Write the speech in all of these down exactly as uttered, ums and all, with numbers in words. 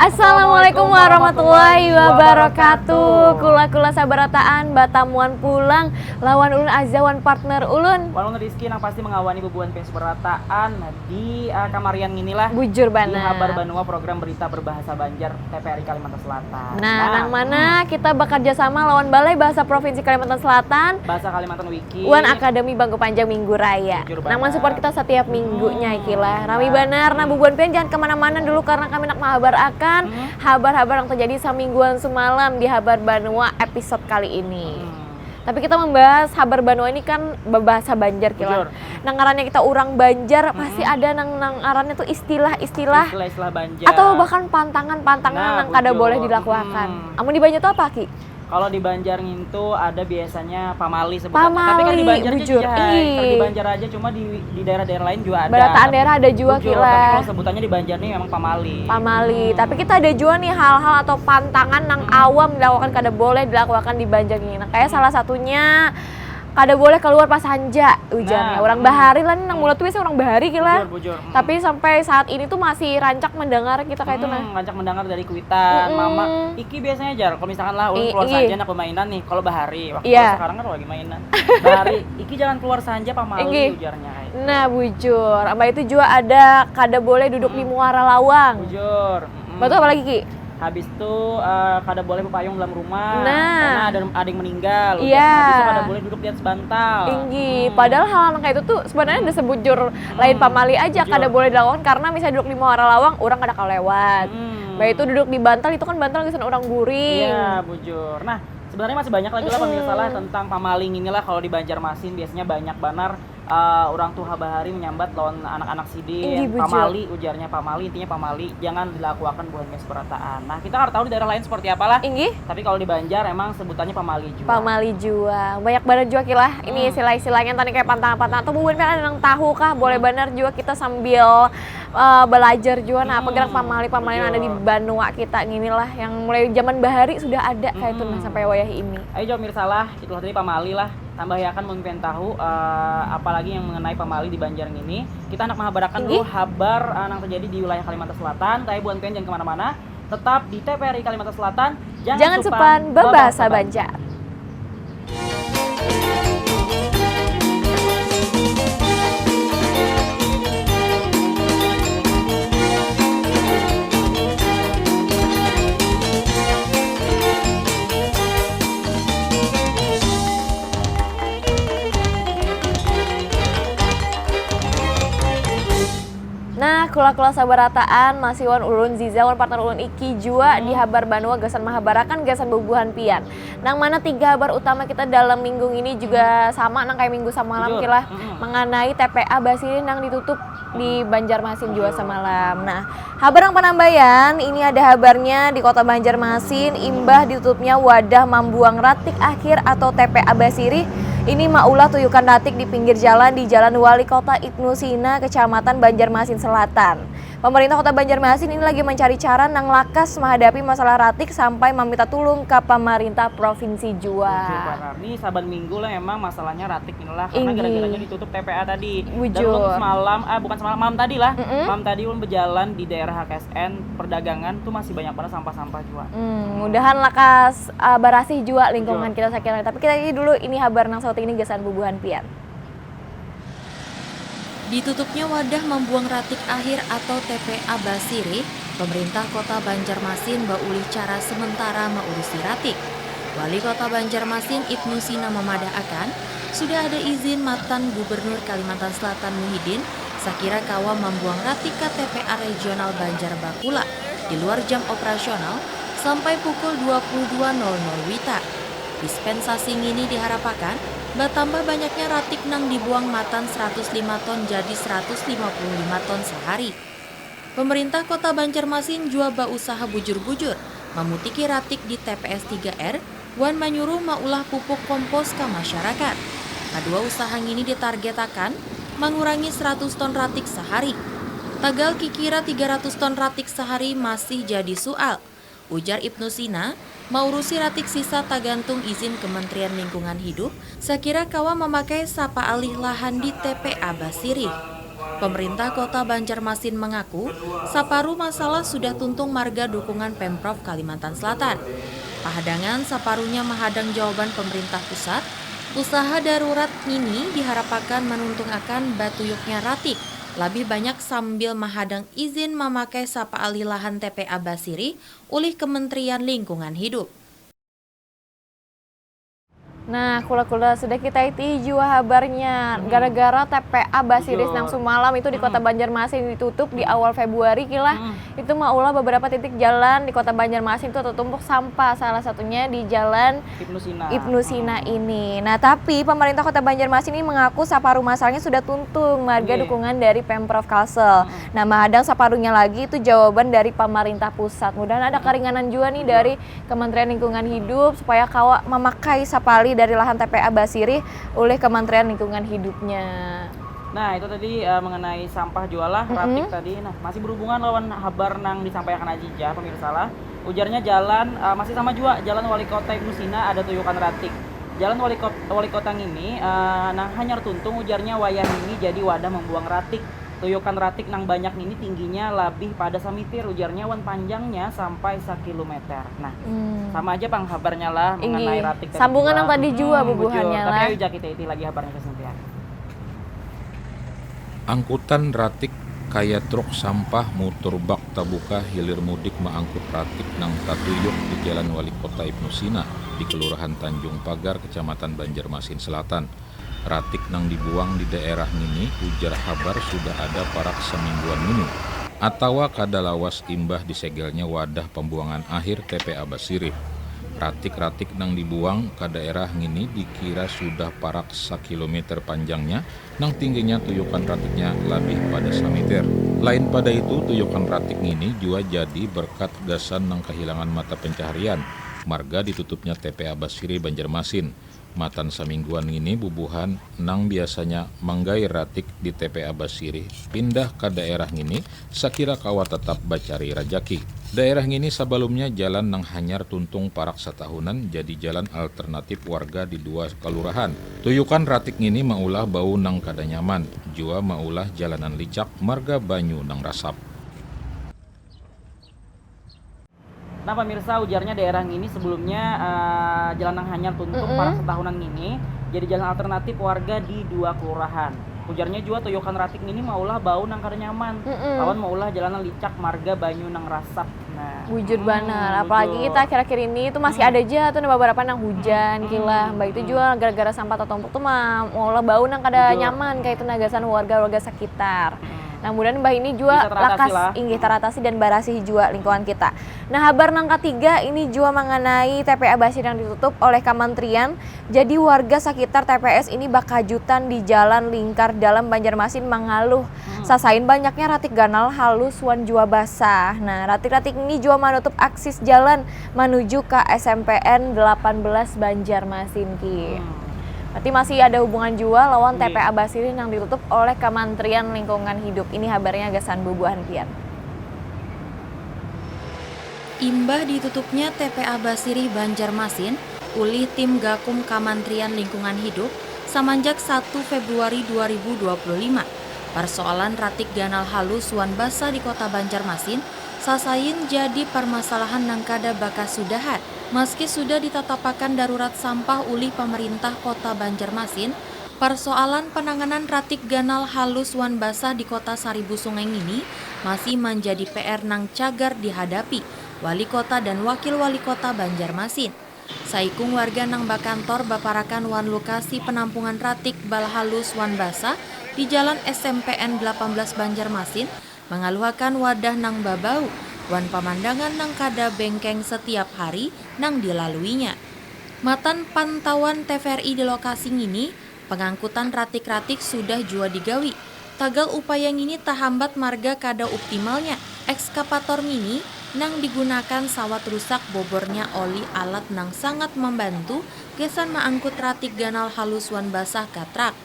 Assalamualaikum warahmatullahi wabarakatuh. Kula-kula sabarataan batamuan pulang lawan ulun Azza wan partner ulun. Wan ulun Rizky nang pasti mengawani bubuhan pian sabarataan di uh, kamarian ngini lah. Bujur banar. Di Habar Banua, program berita berbahasa Banjar T P R I Kalimantan Selatan. Nah, nah. Nang mana hmm. kita bekerja sama lawan Balai Bahasa Provinsi Kalimantan Selatan. Bahasa Kalimantan Wiki. Wan Akademi Bangku Panjang Minggu Raya. Nang mensupport kita setiap minggunya hmm. iki lah. Rami banar. Nah, bubuhan pian jangan kemana-mana dulu karena kami nak mahabar akan hmm. habar-habar yang terjadi semingguan semalam di Habar Banua episode kali ini. Hmm. Tapi kita membahas Habar Banua ini kan berbahasa Banjar kila. Nah, ngarannya kita orang Banjar hmm. pasti ada nang nang ngarannya tuh istilah-istilah istilah-istilah Banjar atau bahkan pantangan-pantangan nah, nang kada boleh dilakukan. Hmm. Amun di Banjar tuh apa ki? Kalau di Banjar ngintu ada biasanya pamali sebutannya. Pamali, tapi kalau di Banjar bujur. Aja, kalau di Banjar aja cuma di di daerah-daerah lain juga ada. Berataan daerah ada juga bujur, kila. Tapi kalau sebutannya di Banjar nih memang pamali. Pamali. Hmm. Tapi kita ada juga nih hal-hal atau pantangan nang hmm. awam dilakukan kada boleh dilakukan di Banjar ini. Nah, kayak hmm. salah satunya kada boleh keluar pas hanja ujarnya. Nah, orang hmm. bahari lah nang mulut tuh biasanya orang bahari kila. Bujur, bujur. Hmm. Tapi sampai saat ini tuh masih rancak mendengar kita kayak itu nah. Hmm, rancak mendengar dari kuitan, mm -mm. mama. Iki biasanya jar kalau misalkan lah ulun keluar saja nak pemainan nih kalau bahari. Waktu yeah. sekarang kan lagi mainan. Bahari iki jangan keluar saja pamali ujarnya. Nah, bujur. Amba itu juga ada kada boleh duduk di muara lawang. Bujur. Mm-mm. Betul apa lagi Ki? Habis itu uh, kada boleh berpayung dalam rumah nah. Karena ada ada yang meninggal. Iya. Habis itu kada boleh duduk di atas bantal. Tinggi. Hmm. Padahal hal yang kayak itu tuh sebenarnya ada sebujur hmm. lain pamali aja bujur. Kada boleh dilakukan karena misalnya duduk di muara lawang orang kada kalau lewat. Hmm. Baik itu duduk di bantal itu kan bantal kesan orang guring. Iya, bujur. Nah, sebenarnya masih banyak lagi lah pemirsa lah tentang pamaling inilah kalau di Banjarmasin biasanya banyak banar uh, orang tuha bahari menyambat lawan anak-anak sidin pamali ujarnya pamali intinya pamali jangan dilakuakan buhannya seberataan nah kita kada tahu di daerah lain seperti apalah Inggih. Tapi kalau di Banjar emang sebutannya pamali jua pamali jua banyak banget jua kilah ini hmm. istilah-istilahnya tadi kayak pantangan-pantangan atau bubuhan kan ada yang tahu kah boleh hmm. benar juga kita sambil uh, belajar juga nah apa gerak hmm. pamali pamali yang ada di banua kita gini lah yang mulai zaman bahari sudah ada kayak hmm. itu nah sampai wayah ini ayo jawab mirsalah itulah tadi pamali lah Tambahiakan mun pian tahu uh, apalagi yang mengenai pamali di Banjar ngini. Kita handak mahabarakan dulu habar uh, nang terjadi di wilayah Kalimantan Selatan. Tapi buhan pian jangan kemana-mana, tetap di T P R I Kalimantan Selatan. Jangan, jangan supan, supan berbahasa Banjar. Banjar. Nah, kula-kula sabarataan, masih wan ulun Ziza wan partner ulun Iki jua di Habar Banua gasan mahabarakan gasan bubuhan pian. Nang mana tiga habar utama kita dalam minggu ini juga sama nang kaya minggu samalam kilah menganai T P A Basiri nang ditutup di Banjarmasin jua samalam. Nah, habar nang panambayan ini ada habarnya di Kota Banjarmasin imbah ditutupnya wadah mambuang ratik akhir atau T P A Basiri ini maulah tuyukan ratik di pinggir jalan di Jalan Wali Kota Ibnu Sina, Kecamatan Banjarmasin Selatan. Pemerintah Kota Banjarmasin ini lagi mencari cara nang lakas menghadapi masalah ratik sampai meminta tulung ke pemerintah provinsi jua. Ini saban minggu lah emang masalahnya ratik inilah karena gara-garanya ditutup T P A tadi. Bujur. Dan ulun semalam, ah bukan semalam, malam tadi lah. Mm -mm. Malam tadi ulun berjalan di daerah H K S N perdagangan tuh masih banyak banget sampah-sampah juga. Hmm, mudahan lakas uh, barasih juga lingkungan Bujur. Kita sakira. Tapi kita ini dulu ini habar nang sauting ini gasan bubuhan pian. Ditutupnya wadah mambuang ratik akhir atau T P A Basiri, pemerintah kota Banjarmasin baulih cara sementara maurusi ratik. Wali Kota Banjarmasin Ibnu Sina mamadahakan, sudah ada izin matan Gubernur Kalimantan Selatan Muhyiddin sakira kawa mambuang ratik ka T P A Regional Banjar Bakula di luar jam operasional sampai pukul dua puluh dua nol nol wita. Dispensasi ngini diharapakan batambah banyaknya ratik nang dibuang matan seratus lima ton jadi seratus lima puluh lima ton sahari. Pemerintah Kota Banjarmasin jua bausaha bujur-bujur mamutiki ratik di T P S tiga R wan manyuruh maulah pupuk kompos ka masyarakat. Kadua usaha ngini ditargetakan mangurangi seratus ton ratik sahari. Tagal kikira tiga ratus ton ratik sahari masih jadi sual. Ujar Ibnu Sina, maurusi ratik sisa tagantung izin Kementerian Lingkungan Hidup, sakira kawa mamakai sapaalih lahan di T P A Basirih. Pemerintah Kota Banjarmasin mengaku, saparu masalah sudah tuntung marga dukungan Pemprov Kalimantan Selatan. Pahadangan saparunya mahadang jawaban pemerintah pusat. Usaha darurat ini diharapakan manuntungakan batuyuknya ratik labih banyak sambil mahadang izin mamakai sapaali lahan T P A Basirih ulih Kementerian Lingkungan Hidup. Nah, kula-kula sudah kita iti jua habarnya. Gara-gara T P A Basirih nang sumalam itu di Kota Banjarmasin ditutup di awal Februari kilah. Itu maulah beberapa titik jalan di Kota Banjarmasin itu tertumpuk sampah. Salah satunya di Jalan Ibnu Sina. Ibnu Sina ini. Nah, tapi pemerintah Kota Banjarmasin ini mengaku saparuh masalahnya sudah tuntung marga dukungan dari Pemprov Kalsel. Nah, mahadang saparuhnya lagi itu jawaban dari pemerintah pusat. Mudahan ada keringanan jua nih dari Kementerian Lingkungan Hidup supaya kawa memakai sapali dari lahan T P A Basirih oleh Kementerian Lingkungan Hidupnya. Nah, itu tadi uh, mengenai sampah jualah, mm -hmm. ratik tadi. Nah, masih berhubungan lawan habar nang disampaikan Ajijah, pemirsa lah. Ujarnya jalan, uh, masih sama juga, jalan Wali Kota Ibnu Sina ada tuyukan ratik. Jalan Wali Kota, Wali Kota ini uh, nang hanyar tuntung ujarnya wayah ini jadi wadah membuang ratik. Tuyukan ratik nang banyak ini tingginya lebih pada samitir ujarnya wan panjangnya sampai sakilometer. Nah, hmm. sama aja pang habarnya lah mengenai ratik. Sambungan yang tadi juga hmm, bubuhannya lah. Tapi ayo kita iti lagi habarnya kesimpian. Angkutan ratik kaya truk sampah mutur bak tabuka hilir mudik maangkut ratik nang tatuyuk di Jalan Wali Kota Ibnu Sina di Kelurahan Tanjung Pagar, Kecamatan Banjarmasin Selatan. Ratik nang dibuang di daerah ngini ujar habar sudah ada parak samingguan ngini. Atawa kada lawas imbah disegelnya wadah pembuangan akhir T P A Basirih. Ratik-ratik nang dibuang ka daerah ngini dikira sudah parak sakilometer panjangnya nang tingginya tuyukan ratiknya labih pada sameter. Lain pada itu, tuyukan ratik ngini jua jadi berkat gasan nang kahilangan mata pencaharian marga ditutupnya T P A Basirih Banjarmasin. Matan samingguan ngini bubuhan nang biasanya manggair ratik di T P A Basirih pindah ka daerah ngini sakira kawa tatap bacari rajaki. Daerah ngini sabalumnya jalan nang hanyar tuntung parak satahunan jadi jalan alternatif warga di dua kalurahan. Tuyukan ratik ngini maulah bau nang kada nyaman, jua maulah jalanan licak marga banyu nang rasap. Nah pemirsa, ujarnya daerah ngini sebelumnya uh, jalan nang hanyar tuntung mm -mm. parak setahunan ngini jadi jalan alternatif warga di dua kelurahan. Ujarnya jua tuyukan ratik ngini maulah bau nang kada nyaman mm -mm. lawan maulah jalan nang licak marga banyu nang rasap. Nah, bujur hmm, banar, apalagi kita akhir-akhir ini itu masih hmm. ada aja tuh beberapa nang hujan hmm. gila, mbak itu juga gara-gara sampah tertumpuk tuh mah maulah bau nang kada bujur. Nyaman kayak itu nagasan warga-warga sekitar. Hmm. Nah, kemudian mbah ini juga lakas lah. Inggih teratasi dan barasih juga lingkungan kita. Nah, habar nang ketiga ini juga mengenai T P A Basir yang ditutup oleh kementerian. Jadi warga sekitar T P S ini bakajutan di Jalan Lingkar Dalam Banjarmasin mengaluh hmm. sasain banyaknya ratik ganal halus wan jua basah. Nah, ratik-ratik ini juga menutup akses jalan menuju ke S M P N delapan belas Banjarmasin ki. Hmm. Berarti masih ada hubungan jua lawan T P A Basirih yang ditutup oleh Kementerian Lingkungan Hidup. Ini habarnya gasan bubuhan pian. Imbah ditutupnya T P A Basirih Banjarmasin ulih tim Gakum Kamantrian Lingkungan Hidup samanjak satu Februari dua ribu dua puluh lima, persoalan ratik ganal halus wan basah di Kota Banjarmasin sasain jadi permasalahan nang kada bakasudahan. Maski sudah ditatapakan darurat sampah ulih pamarintah Kota Banjarmasin, persoalan penanganan ratik ganal halus wan basah di Kota Saribu Sungai ngini masih manjadi P R nang cagar dihadapi Wali Kota dan Wakil Wali Kota Banjarmasin. Saikung warga nang bakantor baparakan wan lokasi penampungan ratik bal halus wan basah di Jalan S M P N delapan belas Banjarmasin mangaluhakan wadah nang babau wan pamandangan nang kada bengkeng setiap hari nang dilaluinya. Matan pantauan T V R I di lokasi ngini, pengangkutan ratik-ratik sudah jua digawi. Tagal upaya ngini tahambat marga kada optimalnya ekskavator mini nang digunakan sawat rusak bobornya olih alat nang sangat membantu gasan maangkut ratik ganal halus wan basah ka trak.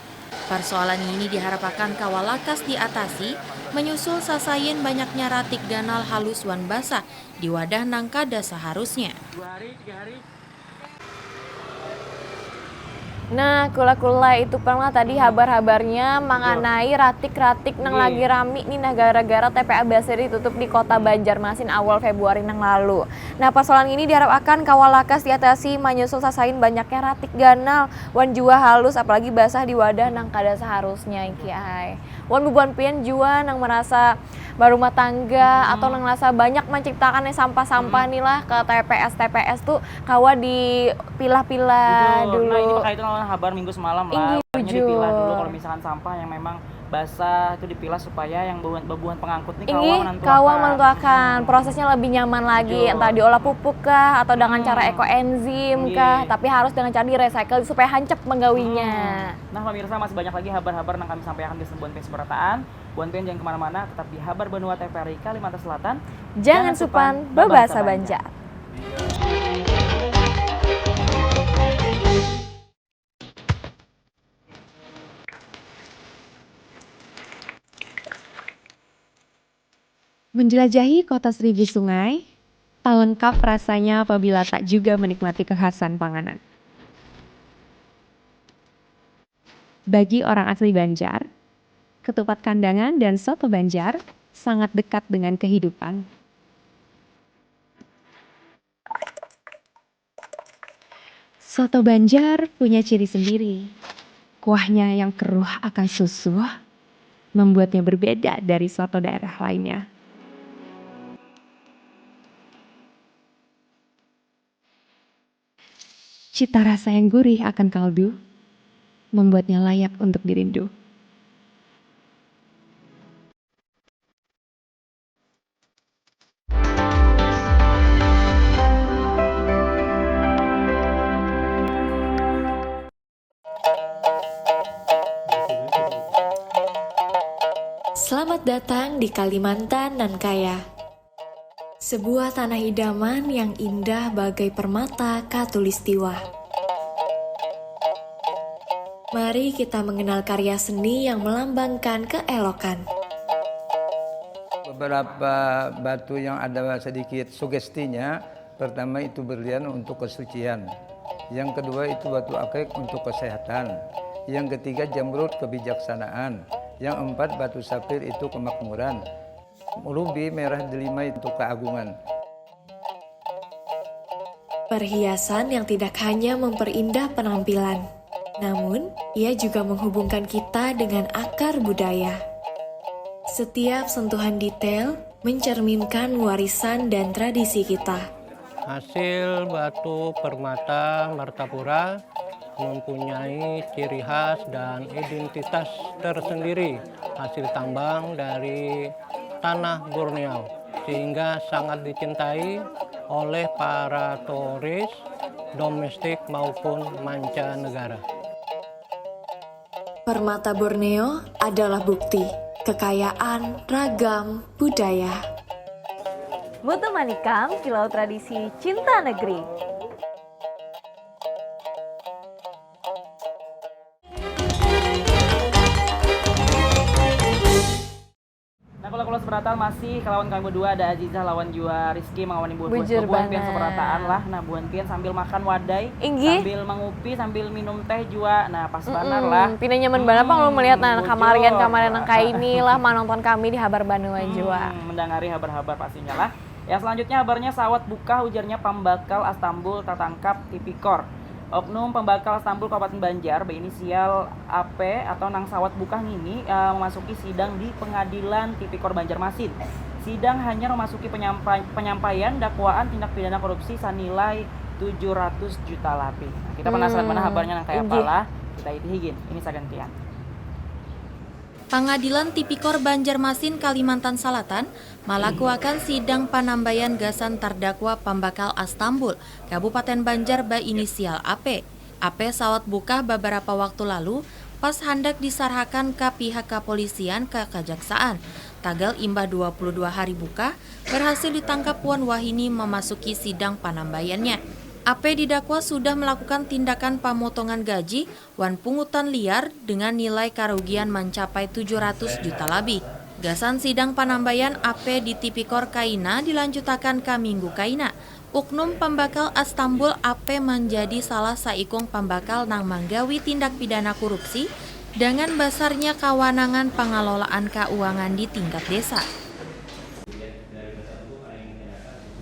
Parsoalan ngini diharapakan kawa lakas diatasi, manyusul sasayin banyaknya ratik ganal halus wan basah di wadah nang kada saharusnya. Nah, kula-kula itu pang lah tadi habar-habarnya manganai ratik-ratik nang lagi rami nih nah gara-gara T P A Basri ditutup di kota Banjarmasin awal Februari nang lalu. Nah, persoalan ini diharap akan kawa lakas diatasi manyusul sasain banyaknya ratik ganal wan jua halus apalagi basah di wadah nang kada seharusnya iki ai. Wan bubuhan pian jua nang merasa barumah tangga atau nang rasa banyak menciptakan nih sampah-sampah nih lah ke T P S T P S tuh kawa dipilah-pilah dulu. Nah, ini berkaitan lawan habar minggu semalam lah. Inggih, pokoknya dipilah dulu kalau misalkan sampah yang memang basah itu dipilah supaya yang bebuhan pengangkut nih kawa menentuakan. Inggih, kawa menentuakan. Prosesnya lebih nyaman lagi, entah diolah pupuk kah atau dengan cara ekoenzim kah, tapi harus dengan cara di-recycle supaya hancep menggawinya. Nah, pemirsa, masih banyak lagi habar-habar nang kami sampaikan di sebuah page berataan. Buhan pian jangan kemana-mana, tetap di Habar Banua T V R I Kalimantan Selatan. Jangan supan bebahasa Banjar. Menjelajahi kota seribu sungai, tak lengkap rasanya apabila tak juga menikmati kekhasan panganan. Bagi orang asli Banjar, ketupat kandangan dan soto Banjar sangat dekat dengan kehidupan. Soto Banjar punya ciri sendiri. Kuahnya yang keruh akan susu membuatnya berbeda dari soto daerah lainnya. Cita rasa yang gurih akan kaldu membuatnya layak untuk dirindu. Selamat datang di Kalimantan nan kaya. Sebuah tanah idaman yang indah bagai permata khatulistiwa. Mari kita mengenal karya seni yang melambangkan keelokan. Beberapa batu yang ada sedikit sugestinya, pertama itu berlian untuk kesucian, yang kedua itu batu akik untuk kesehatan, yang ketiga jamrud kebijaksanaan, yang empat batu sapir itu kemakmuran. Rubi merah delima itu keagungan. Perhiasan yang tidak hanya memperindah penampilan, namun ia juga menghubungkan kita dengan akar budaya. Setiap sentuhan detail mencerminkan warisan dan tradisi kita. Hasil batu permata Martapura mempunyai ciri khas dan identitas tersendiri, hasil tambang dari tanah Borneo, sehingga sangat dicintai oleh para turis domestik maupun mancanegara. Permata Borneo adalah bukti kekayaan ragam budaya. Mutu Manikam, Kilau Tradisi Cinta Negeri. Nah, kula-kula seberataan masih kalawan kami berdua, ada Azizah lawan jua Rizky mangawani bu-, bu-, bubuhan pian seberataan lah. Nah, bubuhan pian sambil makan wadai, inggih, sambil mangupi, sambil minum teh jua. Nah, pas banar lah. Pina nyaman banar pang ulun melihat, nah, kamarian-kamarian nang kaini lah manonton kami di Habar Banua jua. Hmm, mendangari habar-habar pastinya lah. Yang selanjutnya habarnya, sawat bukah, ujarnya pambakal Astambul tatangkap tipikor. Oknum pambakal Astambul Kabupaten Banjar berinisial A P atau nang sawat bukah ngini, eh, memasuki sidang di Pengadilan Tipikor Banjarmasin. Sidang hanyar memasuki penyampa-, penyampaian dakwaan tindak pidana korupsi sanilai tujuh ratus juta labih. Nah, kita penasaran mana habarnya nang kaya apa lah. Kita iti higin, ini sagan pian. Pangadilan Tipikor Banjarmasin, Kalimantan Salatan, malakuakan sidang panambayan gasan tardakwa pambakal Astambul, Kabupaten Banjar, bainisial A P. A P sawat bukah babarapa waktu lalu, pas handak disarhakan ka pihak kapolisian ka kajaksaan. Tagal imbah dua puluh dua hari bukah, berhasil ditangkap wan wahini mamasuki sidang panambayannya. A P didakwa sudah melakukan tindakan pamotongan gaji wan pungutan liar dengan nilai karugian mancapai tujuh ratus juta labih. Gasan sidang panambayan A P di Tipikor kaina dilanjutakan ka minggu kaina, Uknum pambakal Astambul ape manjadi salah saikung pambakal nang manggawi tindak pidana kurupsi dangan basarnya kawanangan pangalolaan kauangan di tingkat desa.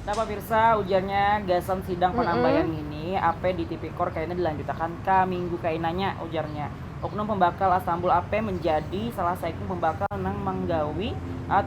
Nah pamirsa, ujarnya gasan sidang panambayan ngini ape di Tipikor kaina dilanjutakan ka minggu kainanya, ujarnya. Uknum pambakal Astambul ape manjadi salah saikung pambakal nang manggawi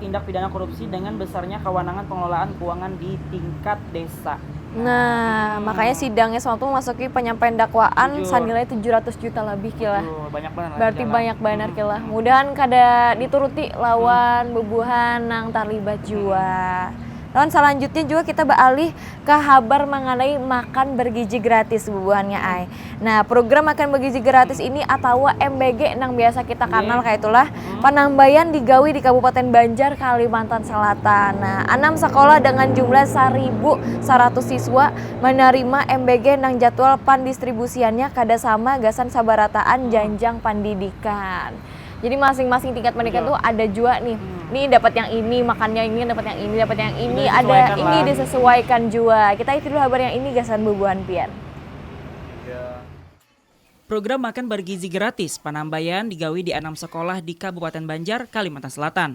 tindak pidana kurupsi dangan basarnya kawanangan pangalolaan kauangan di tingkat desa. Nah, makanya sidangnya semalam tu memasuki penyampaian dakwaan sanilai tujuh ratus juta labih kila. Banyak banar. Berarti banyak banar kila. Mudahan kada dituruti lawan bubuhan nang tarlibat jua. Lawan selanjutnya juga kita beralih ke habar mengenai makan bergizi gratis bubuhannya ai. Nah, program makan bergizi gratis ini atawa M B G nang biasa kita kenal kayak itulah, penambayan digawi di Kabupaten Banjar, Kalimantan Selatan. Nah, enam sekolah dengan jumlah seribu seratus siswa menerima M B G nang jadwal pendistribusiannya kada sama gasan sabarataan janjang pendidikan. Jadi masing-masing tingkat pendidikan tuh ada jua nih. Nih dapat yang ini, makannya ini, dapat yang ini, dapat yang ini, ada ini disesuaikan jua. Kita isi dulu habar yang ini gasan bubuhan pian. Program makan bergizi gratis panambayan digawi di anam sekolah di Kabupaten Banjar, Kalimantan Selatan.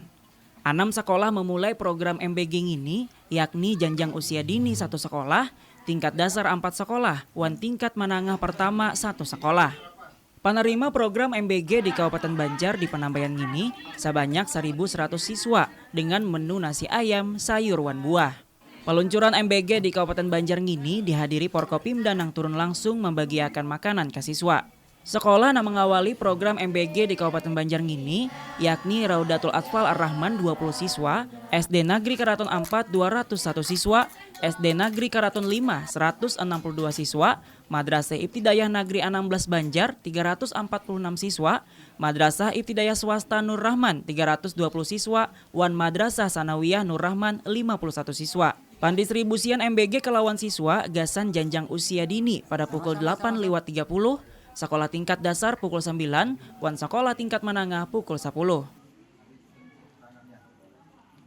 Anam sekolah memulai program M B G ngini, yakni janjang usia dini satu sekolah, tingkat dasar ampat sekolah, wan tingkat manangah pertama satu sekolah. Panarima program M B G di Kabupaten Banjar di panambayan ngini sabanyak saribu seratus siswa dengan menu nasi ayam, sayur, wan buah. Paluncuran M B G di Kabupaten Banjar ngini dihadiri Porkopimda nang turun langsung mambagiakan makanan ka siswa. Sekolah nang mangawali program M B G di Kabupaten Banjar ngini yakni Raudatul Atfal Ar-Rahman dua puluh siswa, S D Nagri Karaton Ampat dua ratus satu siswa, S D Nagri Karaton lima seratus enam puluh dua siswa, Madrasah Ibtidayah Nagri anam belas Banjar tiga ratus ampat puluh enam siswa, Madrasah Ibtidayah Swasta Nur Rahman tiga ratus dua puluh siswa, wan Madrasah Sanawiyah Nur Rahman lima puluh satu siswa. Pandistribusian M B G kalawan siswa gasan janjang usia dini pada pukul delapan liwat tiga puluh, sakolah tingkat dasar pukul sambilan, wan sakolah tingkat manangah pukul sapuluh.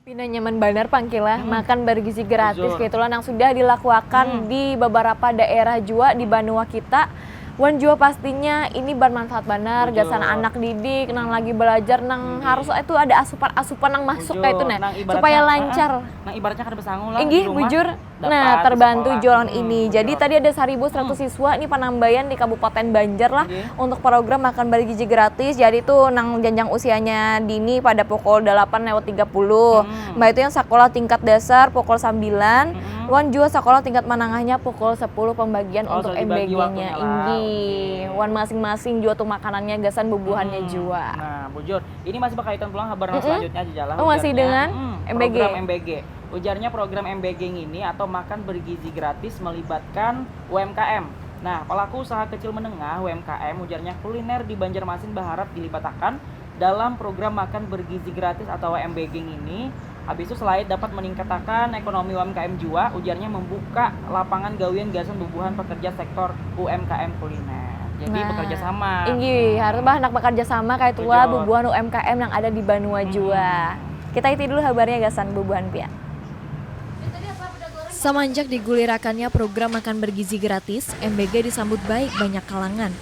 Pina nyaman banar pang kila makan bargizi gratis kaitulah nang sudah dilakuakan di babarapa daerah jua di banua kita. Wan jua pastinya ini barmanfaat banar gasan anak didik nang lagi balajar nang harus itu ada asupan-asupan nang masuk kaitu nah supaya lancar. Inggih bujur. Nah terbantu jua lawan ini. Jadi tadi ada saribu seratus siswa nih panambayan di Kabupaten Banjar lah untuk program makan bargizi gratis. Jadi tuh nang janjang usianya dini pada pukul dalapan lewat tiga puluh. Mbah itu yang sakolah tingkat dasar pukul sambilan wan jua sakolah tingkat manangahnya pukul sapuluh pambagian untuk M B G-nya. Inggih. Wan masing-masing jua tuh makanannya gasan bubuhannya jua. Nah bujur. Ini masih bakaitan pulang habar nang selanjutnya aja lah. Oh masih dengan M B G. Program M B G. Ujarnya program M B G ngini atau makan bergizi gratis melibatkan U M K M. Nah, pelaku usaha kecil menengah U M K M ujarnya kuliner di Banjarmasin baharap dilibatakan dalam program makan bergizi gratis atau M B G ngini. Habis itu selain dapat meningkatakan ekonomi U M K M jua, ujarnya membuka lapangan gawian gasan bubuhan pekerja sektor U M K M kuliner. Jadi nah, bekerja sama. Inggih, harus bah nak bekerja sama kayak tua bubuhan U M K M yang ada di banua jua. Kita iti dulu habarnya gasan bubuhan pian. Samanjak digulirakannya program makan bergizi gratis, M B G disambut baik banyak kalangan.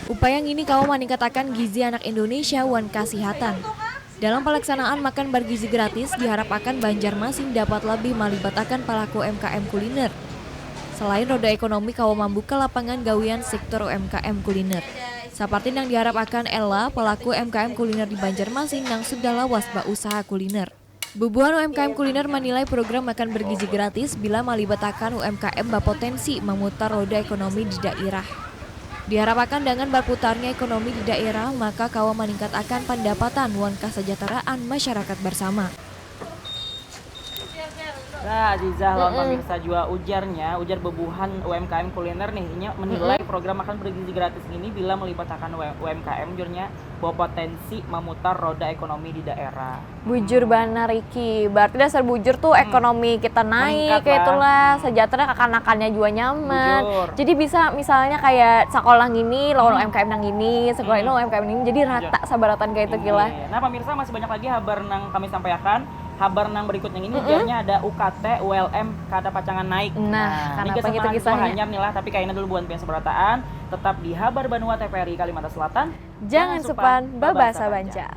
Upaya ngini kawa maningkatakan gizi anak Indonesia wan kasihatan. Dalam palaksanaan makan bergizi gratis, diharapakan Banjarmasin dapat labih malibatakan palaku M K M kuliner. Selain roda ekonomi kawa mambuka lapangan gawian sektor U M K M kuliner. Saparti nang diharapakan Ella, palaku M K M kuliner di Banjarmasin nang sudah lawas bausaha kuliner. Bubuhan U M K M kuliner manilai program makan bergizi gratis bila malibatakan U M K M bapotensi mamutar roda ekonomi di dairah. Diharapakan dangan barputarnya ekonomi di dairah maka kawa maningkatakan pandapatan wan kasajataraan masyarakat barsama. Nah Azizah lawan pamirsa jua ujarnya, ujar bubuhan U M K M kuliner nih, inya menilai program makan bergizi gratis ngini bila malibatakan U M K M ujarnya bapotensi mamutar roda ekonomi di daerah. Bujur banar iki. Berarti dasar bujur tuh ekonomi kita naik kayak itulah, sejahtera kakanakannya jua nyaman. Jadi bisa misalnya kayak sekolah ngini lawan U M K M nang ngini, sekolah ini lawan U M K M nang ngini, jadi rata sabaratan kayak itu kila. Nah pemirsa masih banyak lagi habar nang kami sampaikan. Habar nang berikutnya ini ujarnya ada U K T U L M kada pacangan naik. Nah, ini gasan pangan kisahnya. Hanyar nih lah, tapi kayaknya dulu buhan pian seberataan. Tetap di Habar Banua T V R I Kalimantan Selatan. Jangan supan babasa Banjar.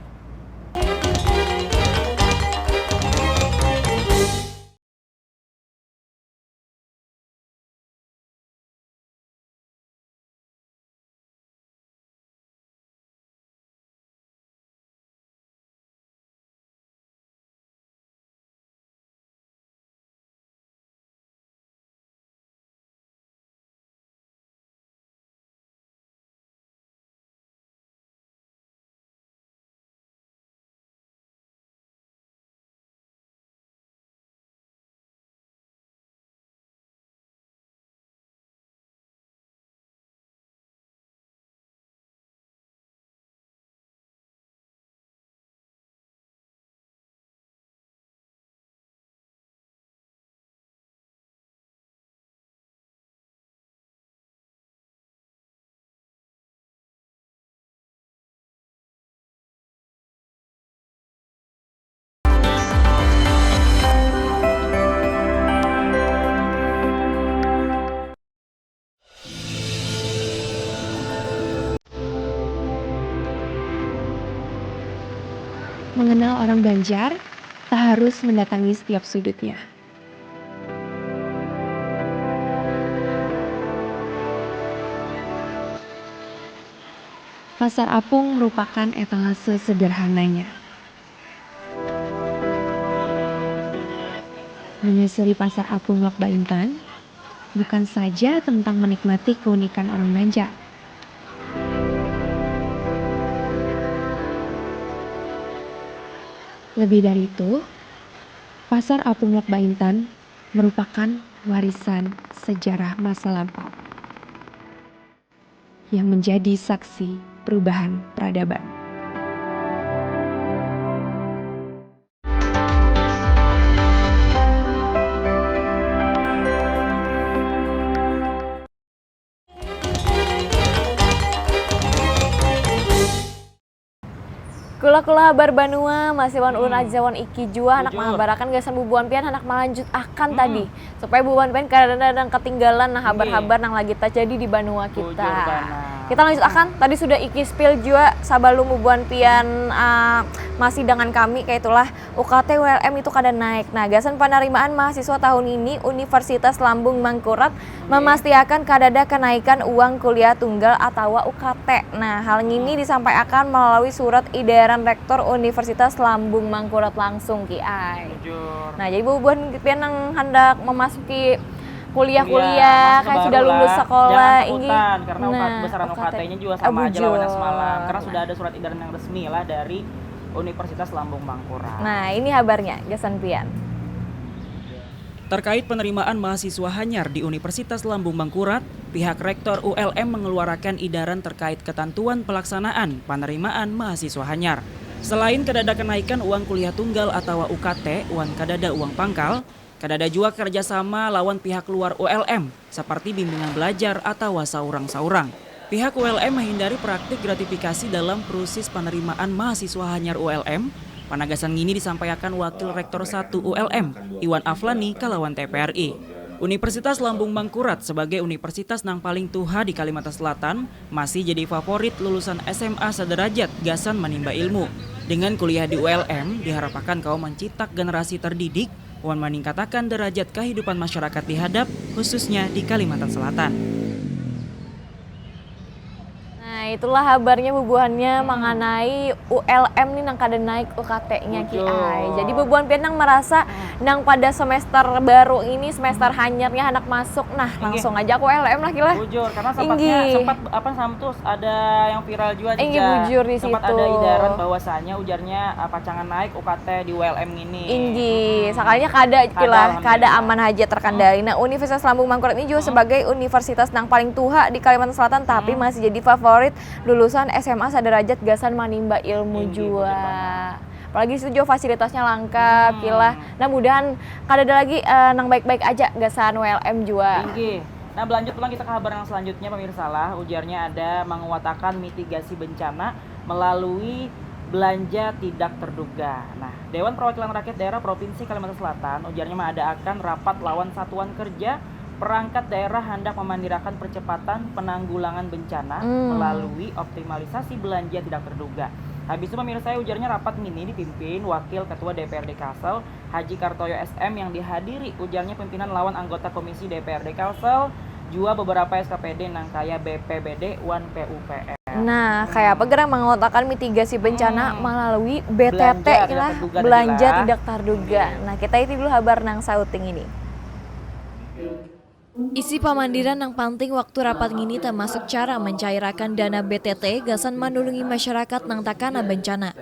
Mengenal orang Banjar, tak harus mendatangi setiap sudutnya. Pasar Apung merupakan etalase sederhananya. Menyusuri Pasar Apung Lok Baintan bukan saja tentang menikmati keunikan orang Banjar. Lebih dari itu, Pasar Apung Lok Baintan merupakan warisan sejarah masa lampau yang menjadi saksi perubahan peradaban. Kula-kula Habar Banua, masih wan ulun Aziza wan Iki jua handak manghabarakan gasan bubuhan pian handak malanjut akan tadi, supaya bubuhan pian kada nang ketinggalan nah habar-habar nang lagi tajadi di banua kita. Kita lanjut akan, tadi sudah Iki spill jua sabalum bubuhan pian, ah, masih dengan kami, kaitulah U K T U L M itu kada naik. Nah, gasan panarimaan mahasiswa tahun ini, Universitas Lambung Mangkurat mamastiakan kadada kenaikan uang kuliah tunggal atawa U K T. Nah, hal ngini disampaiakan melalui surat idaran Rektor Universitas Lambung Mangkurat langsung, Ki ai. Nah, jadi bubuhan pian nang handak memasuki kuliah-kuliah, kayak sudah lulus sekolah, inggih. Jangan takutan, karena U K T, besaran U K T-nya juga sama aja lawan yang semalam. Karena sudah ada surat idaran yang resmi lah dari Universitas Lambung Mangkurat. Nah, ini habarnya, gasan pian. Terkait penerimaan mahasiswa hanyar di Universitas Lambung Mangkurat, pihak Rektor U L M mengeluarakan idaran terkait ketentuan pelaksanaan penerimaan mahasiswa hanyar. Selain kadada kenaikan uang kuliah tunggal atawa U K T wan kadada uang pangkal, kadada jua kerjasama lawan pihak luar U L M, seperti bimbingan belajar atawa saurang-saurang. Pihak U L M menghindari praktik gratifikasi dalam proses penerimaan mahasiswa hanyar U L M, panagasan ngini disampaiakan Wakil Rektor satu U L M, Iwan Aflani, kalawan T V R I. Universitas Lambung Mangkurat sebagai universitas nang paling tuha di Kalimantan Selatan, masih jadi favorit lulusan S M A sederajat gasan manimba ilmu. Dengan kuliah di U L M, diharapakan kawa mancitak generasi terdidik wan maningkatakan derajat kahidupan masyarakat di hadap, khususnya di Kalimantan Selatan. Nah, itulah habarnya bubuhannya manganai U L M ni nang kada naik U K T-nya, Ki ai. Jadi bubuhan pian nang marasa nang pada semester baru ini, semester hanyarnya handak masuk, nah, langsung aja ke U L M lah, Ki lah. Bujur, karena sempatnya, sempat, apa, sam-, tuh ada yang viral jua, Inggih, bujur di situ. Sempat ada idaran bahwasanya ujarnya, eh, pacangan naik U K T di U L M ngini. Inggih, sakalinya kada, Ki lah, kada, alhamdulillah, aman haja terkendali. Nah, Universitas Lambung Mangkurat ini juga sebagai universitas nang paling tuha di Kalimantan Selatan, tapi masih jadi favorit lulusan S M A sederajat gasan manimba ilmu jua. Inggih, bujur banar. Apalagi situ jua fasilitasnya langkap, Ki lah. Nah, mudahan kadada lagi, eh, nang baik-baik aja gasan U L M jua. Inggih. Nah, belanjut pulang kita ke habar yang selanjutnya, pemirsa lah. Ujarnya ada menguatakan mitigasi bencana melalui belanja tidak terduga. Nah, Dewan Perwakilan Rakyat Daerah Provinsi Kalimantan Selatan ujarnya maadaakan rapat lawan satuan kerja perangkat daerah handak memandirakan percepatan penanggulangan bencana hmm. melalui optimalisasi belanja tidak terduga. Habis itu pemirsa ujarnya rapat ngini dipimpin Wakil Ketua D P R D Kalsel Haji Kartoyo S M yang dihadiri ujarnya pimpinan lawan anggota Komisi D P R D Kalsel jua beberapa S K P D nang kaya B P B D wan P U P R. Nah, kaya apa gerang mangatakan mitigasi bencana hmm. melalui B T T belanja tidak terduga. Nah, kita isi dulu habar nang sauting ini. Isi pamandiran nang panting waktu rapat ngini tamasuk cara mancairakan dana B T T gasan manulungi masyarakat nang takana bancana.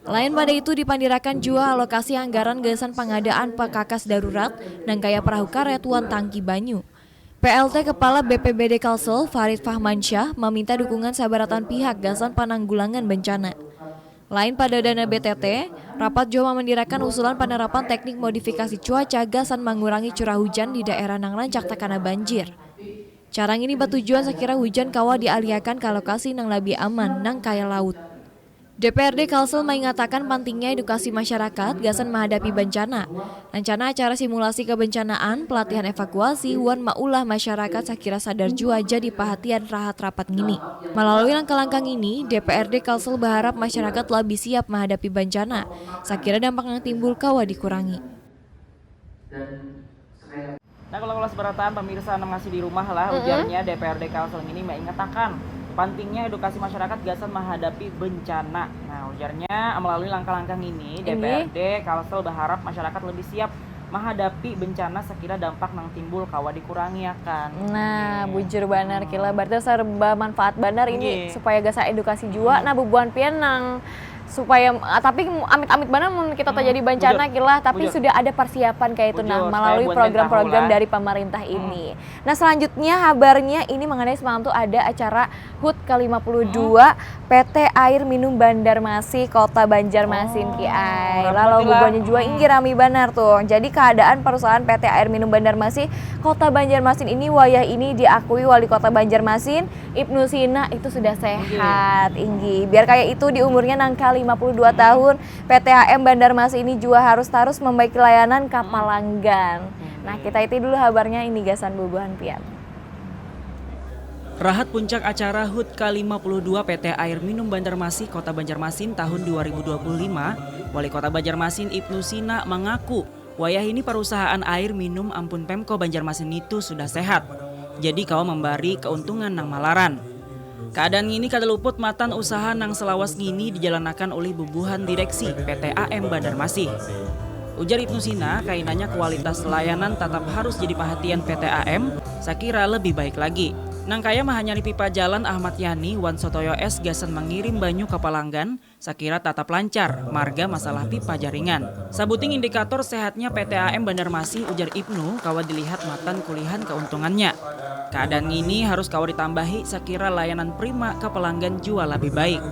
Lain pada itu dipandirakan jua alokasi anggaran gasan pangadaan pakakas darurat nang kaya perahu karet wan tangki banyu. P L T Kepala B P B D Kalsel Farid Fahmansyah maminta dukungan sabarataan pihak gasan pananggulangan bancana. Lain pada dana B T T, rapat jua mamandirakan usulan panarapan teknik modifikasi cuaca gasan mangurangi curah hujan di daerah nang rancak takana banjir. Cara ngini batujuan sakira hujan kawa dialihakan ka lokasi nang labih aman nang kaya laut. D P R D Kalsel maingatakan pantingnya edukasi masyarakat gasan mahadapi bancana. Rancana acara simulasi kebencanaan, pelatihan evakuasi, wan maulah masyarakat sakira sadar jua jadi pahatian rahat rapat ngini. Malalui langkah-langkah ngini, D P R D Kalsel baharap masyarakat labih siap mahadapi bancana, sakira dampak nang timbul kawa dikurangi. Nah, kalau kalau seberataan pemirsa nang masih di rumah lah, mm -hmm. ujarnya D P R D Kalsel ini mengatakan pentingnya edukasi masyarakat gasan menghadapi bencana. Nah, ujarnya melalui langkah-langkah ini D P R D Kalsel berharap masyarakat lebih siap menghadapi bencana sekira dampak nang timbul kawa dikurangi akan. Nah, bujur banar kila. Berarti serba manfaat banar ini supaya gasan edukasi jua. Nah, bubuhan pian nang supaya ah, tapi amit-amit banar mun kita hmm, terjadi bencana kila, tapi bujur. Sudah ada persiapan kayak itu nah melalui program-program dari pemerintah hmm. ini. Nah, selanjutnya habarnya ini mengenai semalam tuh ada acara HUT ke lima puluh dua hmm. P T Air Minum Banjarmasin Kota Banjarmasin oh, Ki ai. Lalu bubuhannya juga hmm. Inggih rami banar tuh. Jadi keadaan perusahaan P T Air Minum Banjarmasin Kota Banjarmasin ini wayah ini diakui Wali Kota Banjarmasin Ibnu Sina itu sudah sehat, inggih. Biar kayak itu di umurnya nang ka lima puluh dua tahun, P T H M Bandarmasi ini jua harus tarus mambaiki layanan ka palanggan. Nah, kita iti dulu habarnya ini gasan bubuhan pian. Rahat puncak acara HUT ka lima puluh dua P T Air Minum Bandarmasi Kota Banjarmasin tahun dua ribu dua puluh lima, Wali Kota Banjarmasin Ibnu Sina mangaku, wayahini parusahaan air minum ampun Pemko Banjarmasin nitu sudah sehat, jadi kawa mambari kauntungan nang malaran. Keadaan ngini kada luput matan usaha nang selawas ngini dijalanakan ulih bubuhan direksi P T A M Bandarmasih. Ujar Ibnu Sina, kainanya kualitas layanan tatap harus jadi pahatian P T A M sakira lebih baik lagi. Nang kaya mahanyari pipa jalan Ahmad Yani wan Sotoyo S gasan mangirim banyu ka palanggan, sakira tatap lancar marga masalah pipa jaringan. Sabuting indikator sehatnya P T A M Bandarmasih ujar Ibnu kawa dilihat matan kulihan kauntungannya. Keadaan ngini harus kawa ditambahi sakira layanan prima ka pelanggan jua labih baik.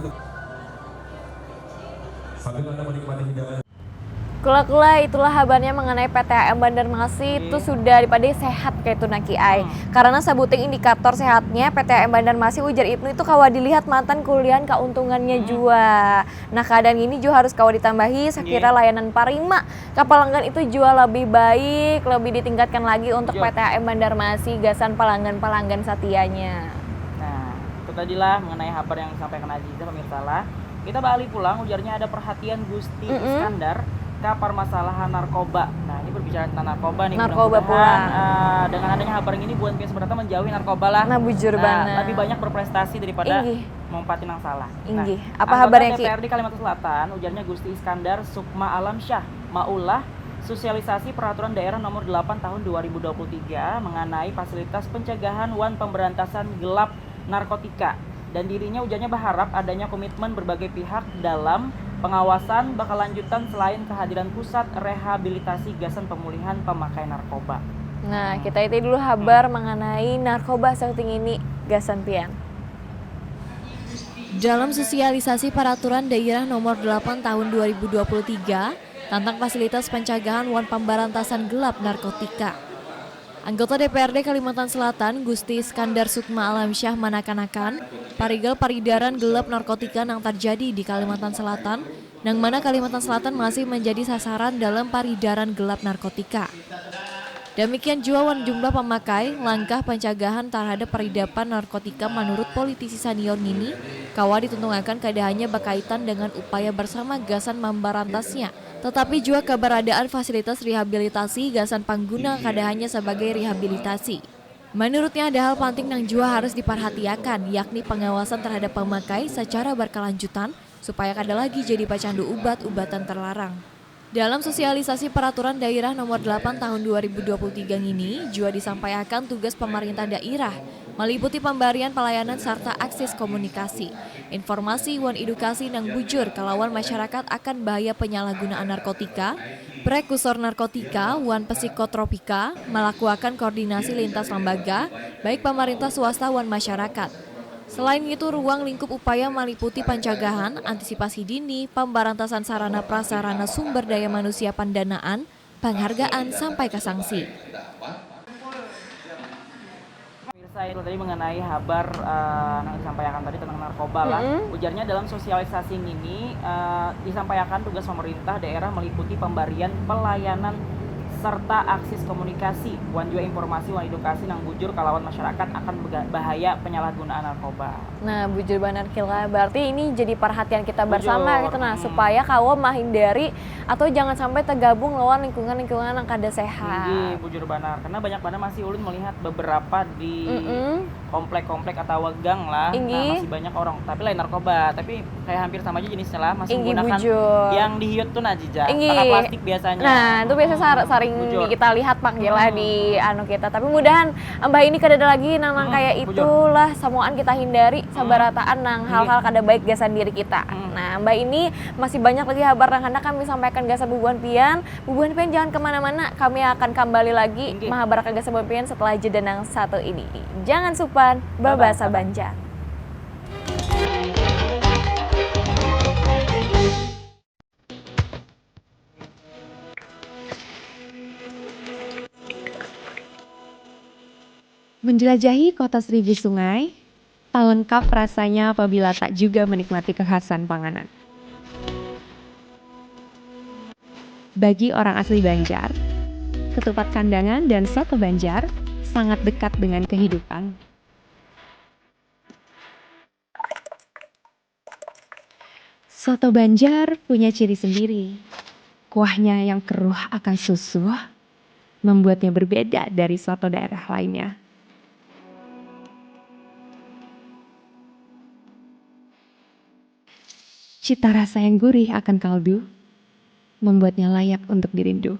Kula-kula itulah habarnya mengenai P T A M Bandarmasi itu sudah dipadai sehat kayak itu naki ai. Karena sabuting indikator sehatnya P T A M Bandarmasi ujar Ibnu itu kawa dilihat matan kulihan kauntungannya jua. Nah, keadaan ini jua harus kawa ditambahi sakira layanan parima ka pelanggan itu jua lebih baik, lebih ditingkatkan lagi untuk P T A M Bandarmasi gasan pelanggan-pelanggan satianya. Nah, itu tadilah mengenai habar yang disampaikan Aziza pemirsa lah. Kita balik pulang ujarnya ada perhatian Gusti mm -mm. Iskandar ka permasalahan narkoba. Nah, ini berbicara tentang narkoba nih. Narkoba pulang. Uh, dengan adanya habar ini buat biasa berata menjauhi narkoba lah. Nah, bujur nah, banget. Lebih banyak berprestasi daripada Inggih. Maumpati nang salah. Inggih. Nah, apa habarnya Ki? D P R D Kalimantan Selatan ujarnya Gusti Iskandar Sukma Alamsyah maulah sosialisasi peraturan daerah nomor delapan tahun dua ribu dua puluh tiga mengenai fasilitas pencegahan wan pemberantasan gelap narkotika. Dan dirinya ujarnya berharap adanya komitmen berbagai pihak dalam pengawasan berkelanjutan selain kehadiran pusat rehabilitasi gasan pemulihan pemakai narkoba. Nah, kita itu dulu habar hmm. mengenai narkoba sauting ini gasan pian. Dalam sosialisasi peraturan daerah nomor delapan tahun dua ribu dua puluh tiga tentang fasilitas pencegahan wan pemberantasan gelap narkotika. Anggota D P R D Kalimantan Selatan, Gusti Iskandar Sukma Alamsyah, manakanakan, parigal paridaran gelap narkotika nang tarjadi di Kalimantan Selatan, nang mana Kalimantan Selatan masih manjadi sasaran dalam paridaran gelap narkotika. Damikian jua wan jumlah pamakai, langkah pancagahan tarhadap paridapan narkotika manurut politisi sanior ngini kawa dituntungakan kada hanya bakaitan dengan upaya barsama gasan mambarantasnya, tatapi jua kabaradaan fasilitas rehabilitasi gasan pangguna kada hanya sabagai rehabilitasi. Manurutnya ada hal panting nang jua harus diparhatiakan, yakni pangawasan tarhadap pamakai sacara barkalanjutan supaya kada lagi jadi pacandu ubat-ubatan terlarang. Dalam sosialisasi Peraturan Dairah Nomor delapan Tahun dua ribu dua puluh tiga ngini jua disampaiakan tugas pamarintah dairah, maliputi pambarian palayanan sarta akses komunikasi, informasi wan edukasi nang bujur kalawan masyarakat akan bahaya penyalahgunaan narkotika, prekursor narkotika wan psikotropika, malakuakan koordinasi lintas lembaga, baik pamarintah swasta wan masyarakat. Selain ngitu, ruang lingkup upaya maliputi pancagahan, antisipasi dini, pambarantasan sarana prasarana sumber daya manusia, pandanaan, panghargaan, sampai ka sangsi. Pemirsa, itu tadi mengenai habar eh, nang disampaikan tadi tentang narkoba lah. Mm-mm. Ujarnya dalam sosialisasi ngini eh, disampaikan tugas pemerintah daerah meliputi pembarian pelayanan serta akses komunikasi wan jua informasi wan edukasi nang bujur kalawan masyarakat akan bega- bahaya penyalahgunaan narkoba. Nah, bujur banar Kila. Berarti ini jadi perhatian kita bersama Bujur. Gitu nah, Hmm. supaya kawa mahindari atau jangan sampai tergabung lawan lingkungan-lingkungan yang kada sehat. Inggih, bujur banar. Karena banyak banar masih ulun melihat beberapa di Mm-mm. komplek-komplek atau gang lah. Inggih. Nah, masih banyak orang. Tapi lain narkoba, tapi kayak hampir sama aja jenisnya lah, masih Inggih, menggunakan bujur. yang dihiut tuh nah jija. Inggih. Pakai plastik biasanya. Nah, itu biasa sar- sering Bujur. kita lihat pang Kila Hmm. di anu kita. Tapi mudahan mbah ini kada ada lagi nang nang Hmm, kayak bujur. Itulah samuaan kita hindari Hmm. sabarataan nang Inggih. Hal-hal kada baik gasan diri kita. Hmm. Nah, mbah ini masih banyak lagi habar nang hendak kami sampaikan gasan bubuhan pian. Bubuhan pian jangan kemana-mana, kami akan kembali lagi Inggih. Mahabarakan gasan bubuhan pian setelah jeda nang satu ini. Jangan supan Babasa babasa Banjar. Menjelajahi kota seribu sungai, tak lengkap rasanya apabila tak juga menikmati kekhasan panganan. Bagi orang asli Banjar, ketupat kandangan dan soto Banjar sangat dekat dengan kehidupan. Soto Banjar punya ciri sendiri. Kuahnya yang keruh akan susu membuatnya berbeda dari soto daerah lainnya. Cita rasa yang gurih akan kaldu membuatnya layak untuk dirindu.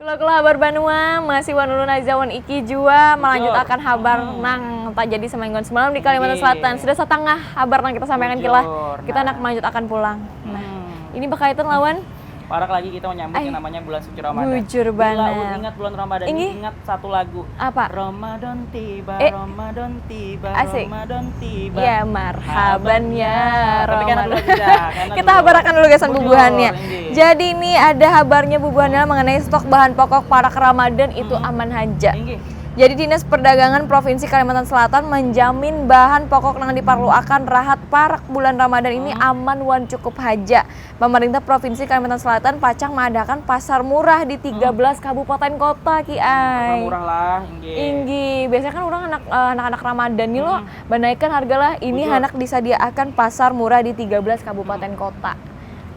Kula-kula habar banua, masih wan ulun Aiza wan Iki jua melanjutakan habar nang tajadi semingguan semalam di Kalimantan Selatan. Sudah setengah habar nang kita sampaikan Kila. Kita nak melanjutakan pulang. Nah, ini berkaitan lawan Parak lagi kita menyambut yang namanya bulan suci Ramadan. Bujur banar. Bila ingat bulan Ramadan ini ingat satu lagu. Apa? Ramadan tiba, Eh. Ramadan tiba, Asik. Ramadan tiba. Ya marhaban ya Tapi kan Ramadan. dulu kita, karena Kita habarakan dulu gasan Bujur, bubuhannya. inggih. Jadi ini ada habarnya bubuhannya mengenai stok bahan pokok parak Ramadan itu Hmm. aman haja. Inggih. Jadi Dinas Perdagangan Provinsi Kalimantan Selatan menjamin bahan pokok nang diperluakan rahat parak bulan Ramadan ini aman wan cukup haja. Pemerintah Provinsi Kalimantan Selatan pacang mengadakan pasar murah di tiga belas kabupaten kota Ki Pasar ai. murah lah, inggih. Inggih, biasanya kan orang anak eh, anak-anak Ramadan nih loh, banaikan harga lah. Ini Bujur. Handak disadiaakan pasar murah di tiga belas kabupaten kota.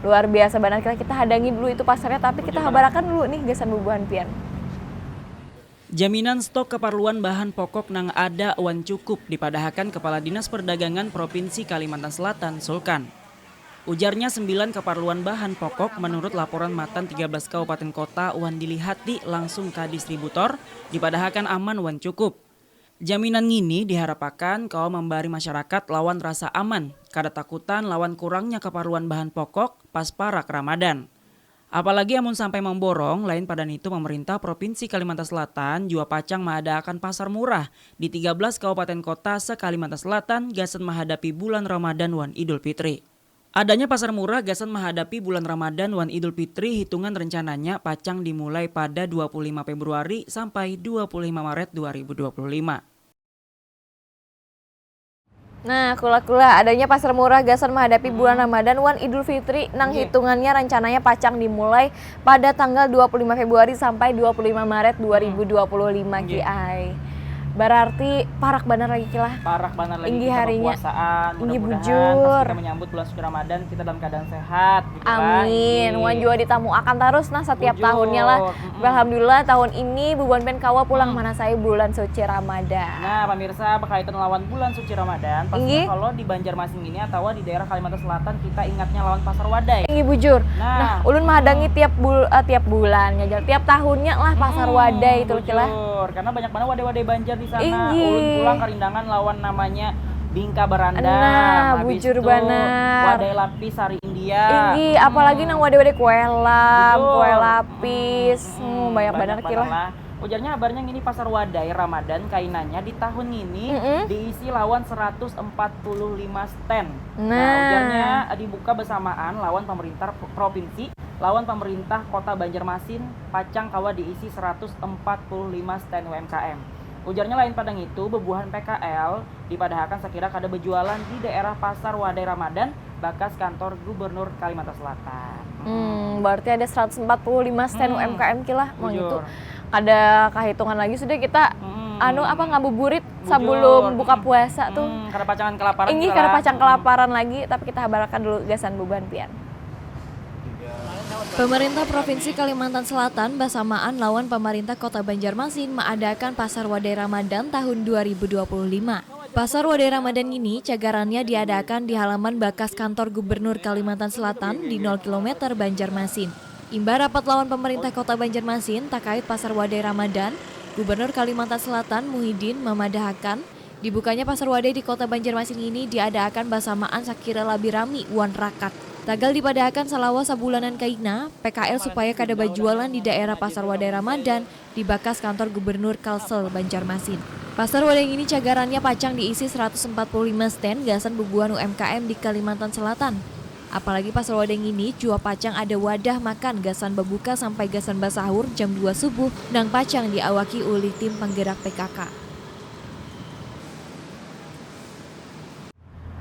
Luar biasa banar kita kita hadangi dulu itu pasarnya tapi kita Bujur habarakan dulu nih gasan bubuhan pian. Jaminan stok keperluan bahan pokok nang ada wan cukup dipadahakan Kepala Dinas Perdagangan Provinsi Kalimantan Selatan, Sulkan. Ujarnya sembilan keperluan bahan pokok menurut laporan matan tiga belas kabupaten kota wan dilihati langsung ka distributor dipadahakan aman wan cukup. Jaminan ngini diharapakan kawa mambari masyarakat lawan rasa aman, kada takutan lawan kurangnya keperluan bahan pokok pas parak Ramadan. Apalagi amun sampai mamborong, lain pada nitu pemerintah Provinsi Kalimantan Selatan jua pacang maadaakan pasar murah di tiga belas kabupaten kota se-Kalimantan Selatan gasan mahadapi bulan Ramadan wan Idul Fitri. Adanya pasar murah gasan mahadapi bulan Ramadan wan Idul Fitri hitungan rencananya pacang dimulai pada dua puluh lima Februari sampai dua puluh lima Maret dua ribu dua puluh lima. Nah, kula-kula, adanya pasar murah gasan mahadapi bulan Ramadan wan Idul Fitri nang hitungannya rancananya pacang dimulai pada tanggal dua puluh lima Februari sampai dua puluh lima Maret dua ribu dua puluh lima, Ki ai. Berarti parak banar lagi, Ki lah. Parak banar lagi Inggih kita harinya. Bepuasaan. Inggih, Mudah-mudahan bujur. pas kita menyambut bulan suci Ramadan, kita dalam keadaan sehat gitu lah. Amin. Inggih. Wan jua ditamuakan tarus nah setiap Bujur. tahunnya lah. Mm-mm. Alhamdulillah, tahun ini Bu Buan pian kawa pulang manasai bulan suci Ramadan. Nah, pemirsa, berkaitan lawan bulan suci Ramadan, pastinya Inggih. Kalau di Banjarmasin ini atau di daerah Kalimantan Selatan, kita ingatnya lawan Pasar Wadai. Inggih, bujur. Nah. Nah, ulun mahadangi tiap bul eh, tiap bulan, ngajal, tiap tahunnya lah Pasar Hmm, Wadai itu, Ki lah. Bujur, karena banyak banget wadai-wadai Banjar di sana. Inggih. Ulun pulang karindangan lawan namanya Bingka Baranda. Nah, Habis bujur itu, banar. Wadai lapis sari India. Inggih, apalagi nang wadai-wadai kue lam, Bujur. kue lapis. Hmm, banyak banar, Ki lah. Lah. Ujarnya habarnya ngini, Pasar Wadai Ramadan kainanya di tahun ngini Mm-mm. diisi lawan seratus empat puluh lima stand. Nah. Ujarnya dibuka bersamaan lawan pemerintah pro- provinsi, lawan pemerintah kota Banjarmasin, pacang kawa diisi seratus empat puluh lima stand U M K M. Ujarnya lain pada ngitu, bebuahan P K L dipadahakan sakira kada berjualan di daerah Pasar Wadai Ramadan, bakas kantor Gubernur Kalimantan Selatan. Hmm, berarti ada seratus empat puluh lima stand Hmm. U M K M, Ki lah, mau Bujur. gitu. Kada kahitungan lagi sudah kita Hmm. anu apa, ngabuburit Bujur. Sebelum buka puasa tuh. Hmm, kada pacangan kelaparan Inggih, kita kada lah. Pacang kelaparan lagi, tapi kita habarakan dulu gasan bubuhan pian. Pemerintah Provinsi Kalimantan Selatan basamaan lawan pemerintah Kota Banjarmasin maadakan Pasar Wadai Ramadan tahun dua ribu dua puluh lima. Pasar Wadai Ramadan ini cagarannya diadakan di halaman bakas kantor Gubernur Kalimantan Selatan di nol kilometer Banjarmasin. Imbah rapat lawan pemerintah Kota Banjarmasin takait Pasar Wadai Ramadan, Gubernur Kalimantan Selatan Muhyiddin mamadahakan, dibukanya Pasar Wadai di Kota Banjarmasin ini diadaakan basamaan sakira labi rami wan rakat. Tagal dipadahakan salawas sabulanan kaina, P K L supaya kada bajualan di daerah Pasar Wadai Ramadan di bakas kantor Gubernur Kalsel Banjarmasin. Pasar Wadai ngini cagarannya pacang diisi seratus empat puluh lima stand gasan bubuhan U M K M di Kalimantan Selatan. Apalagi Pasar Wadai ngini jua pacang ada wadah makan gasan babuka sampai gasan basahur jam dua subuh nang pacang diawaki ulih tim panggerak P K K.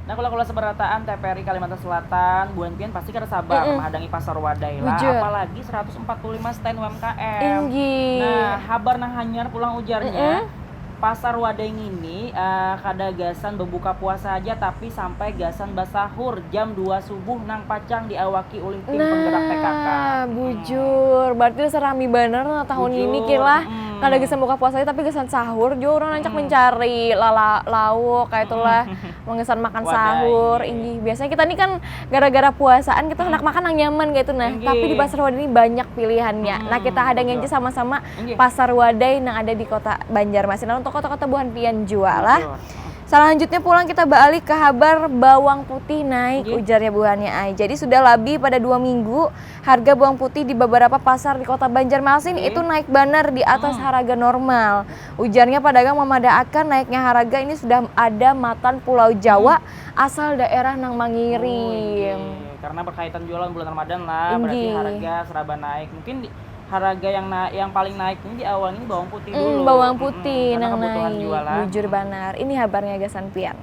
Nah, kula-kula seberataan T V R I Kalimantan Selatan, buhan pian pasti kada sabar Mm-mm. mahadangi Pasar Wadai lah, Bujur. Apalagi seratus empat puluh lima stand U M K M. Inggih. Nah, habar nang hanyar pulang ujarnya, Mm-mm. Pasar Wadai ngini eh, kada gasan bebuka puasa aja, tapi sampai gasan basahur jam dua subuh nang pacang diawaki ulih tim penggerak P K K. Nah, bujur. Berarti serami banar nah tahun Bujur. Ini, Ki lah. Hmm. Kada gasan buka puasa aja, tapi gasan sahur jua urang rancak Hmm. Mencari lala lauk kayak itulah. Menggasan makan Wadai. Sahur, inggih. Biasanya kita nih kan gara-gara puasaan kita handak makan nang nyaman kayak itu nah. Inggih. Tapi di Pasar Wadai ini banyak pilihannya. Nah, kita hadangi aja sama-sama Inggih. Pasar Wadai nang ada di Kota Banjarmasin. Nah, untuk kota-kota buhan pian jua lah. Bujur. Selanjutnya pulang kita beralih ke habar bawang putih naik, Inggih. Ujarnya buhannya ai. Jadi sudah lebih pada dua minggu harga bawang putih di beberapa pasar di Kota Banjarmasin Inggih. Itu naik banar di atas Hmm. harga normal. Ujarnya pedagang memadaakan naiknya harga ini sudah ada matan Pulau Jawa Hmm. Asal daerah nang Oh, mangirim. Inggih. Karena berkaitan jua lawan bulan Ramadan lah, berarti Inggih. Harga seraba naik. Mungkin di, harga yang na, yang paling naik ini di awal ini bawang putih Hmm, dulu. Bawang Mm-mm, putih karena nang kebutuhan naik. Jua lah. Bujur banar. Ini habarnya gasan pian.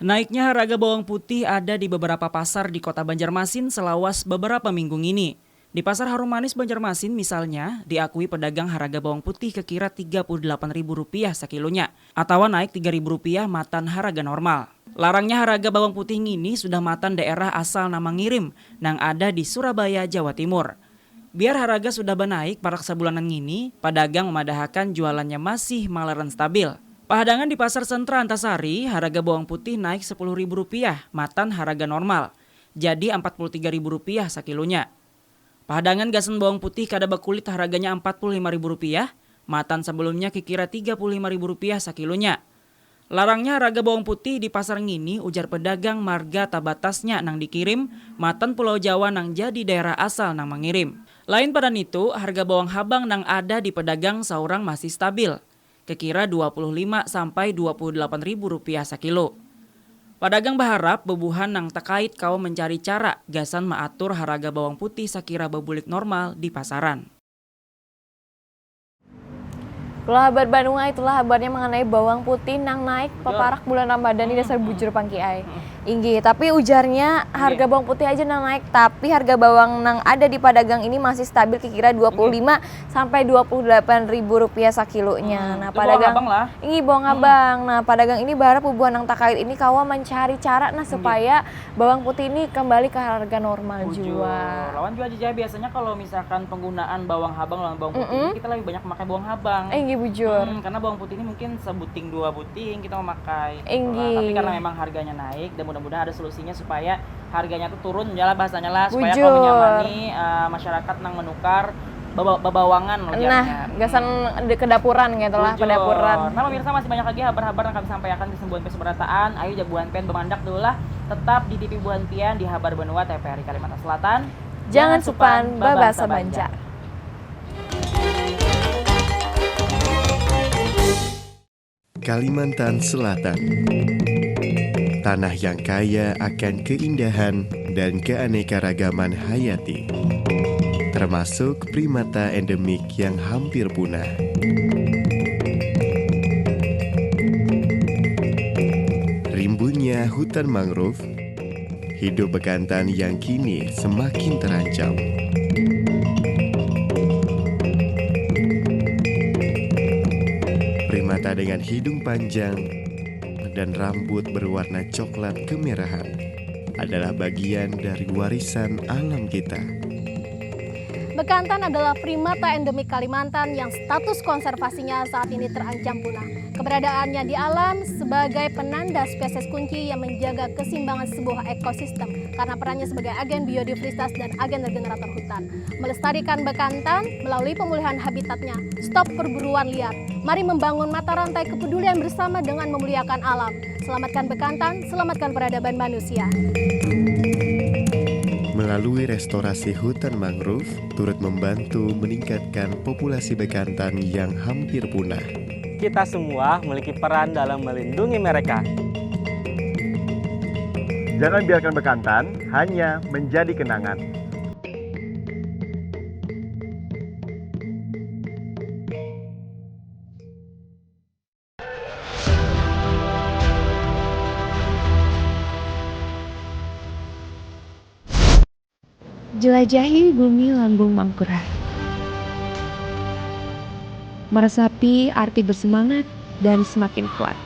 Naiknya harga bawang putih ada di beberapa pasar di Kota Banjarmasin selawas beberapa minggu ngini. Di Pasar Harum Manis Banjarmasin misalnya, diakui pedagang harga bawang putih kekira tiga puluh delapan ribu rupiah sakilonya, atawa naik tiga ribu rupiah matan harga normal. Larangnya harga bawang putih ngini sudah matan daerah asal nang mangirim, nang ada di Surabaya, Jawa Timur. Biar harga sudah banaik parak sabulanan ngini, padagang memadahakan jualannya masih malaran stabil. Pahadangan di Pasar Sentra Antasari, harga bawang putih naik sepuluh ribu rupiah matan harga normal, jadi empat puluh tiga ribu rupiah sakilonya. Pahadangan gasan bawang putih kada bakulit harganya empat puluh lima ribu rupiah, matan sebelumnya kikira tiga puluh lima ribu rupiah sakilonya. Larangnya haraga bawang putih di pasar ngini, ujar pedagang, marga tabatasnya nang dikirim matan Pulau Jawa nang jadi daerah asal nang mangirim. Lain pada nitu, harga bawang habang nang ada di pedagang saurang masih stabil, kekira dua puluh lima sampai dua puluh delapan ribu rupiah sakilo. Padagang baharap bubuhan nang takait kawa mencari cara gasan maatur haraga bawang putih sakira babulik normal di pasaran. Itulah habar banua, itulah habarnya mengenai bawang putih nang naik paparak bulan Ramadan di dasar bujur pangki ai. Inggih, tapi ujarnya harga bawang putih aja nang naik, tapi harga bawang nang ada di padagang ini masih stabil kira-kira dua puluh lima sampai dua puluh delapan ribu rupiah sakilonya. Nah, padagang ini bawang habang. Nah, padagang ini baharap bubuhan nang takait ini kawa mencari cara nah supaya bawang putih ini kembali ke harga normal jua. Lawan jua aja biasanya kalau misalkan penggunaan bawang habang lawan bawang putih ini kita lebih banyak memakai bawang habang. Eh, inggih bujur. Hmm, karena bawang putih ini mungkin sebuting dua buting kita memakai. Inggih. Tapi karena memang harganya naik dan mudah-mudahan ada solusinya supaya harganya tuh turun ya lah bahasanya lah supaya kalau menyamani uh, masyarakat nang menukar babawangan loh. Nah, gasan kedapuran gitu lah, kedapuran. Nah, pemirsa masih banyak lagi habar-habar yang kami sampaikan di sembuhan pes berataan. Ayo jabuan pen bemandak dulu lah. Tetap di T V Buhan Pian di Habar Benua T V R I Kalimantan Selatan. Jangan supan babasa banjar. Kalimantan Selatan. Tanah yang kaya akan keindahan dan keanekaragaman hayati, termasuk primata endemik yang hampir punah. Rimbunnya hutan mangrove, hidup bekantan yang kini semakin terancam. Primata dengan hidung panjang dan rambut berwarna coklat kemerahan adalah bagian dari warisan alam kita. Bekantan adalah primata endemik Kalimantan yang status konservasinya saat ini terancam punah. Keberadaannya di alam sebagai penanda spesies kunci yang menjaga keseimbangan sebuah ekosistem karena perannya sebagai agen biodiversitas dan agen regenerator hutan. Melestarikan bekantan melalui pemulihan habitatnya. Stop perburuan liar. Mari membangun mata rantai kepedulian bersama dengan memuliakan alam. Selamatkan bekantan, selamatkan peradaban manusia. Melalui restorasi hutan mangrove, turut membantu meningkatkan populasi bekantan yang hampir punah. Kita semua memiliki peran dalam melindungi mereka. Jangan biarkan bekantan hanya menjadi kenangan. Jelajahi bumi lambung mangkurat. Meresapi arti bersemangat dan semakin kuat.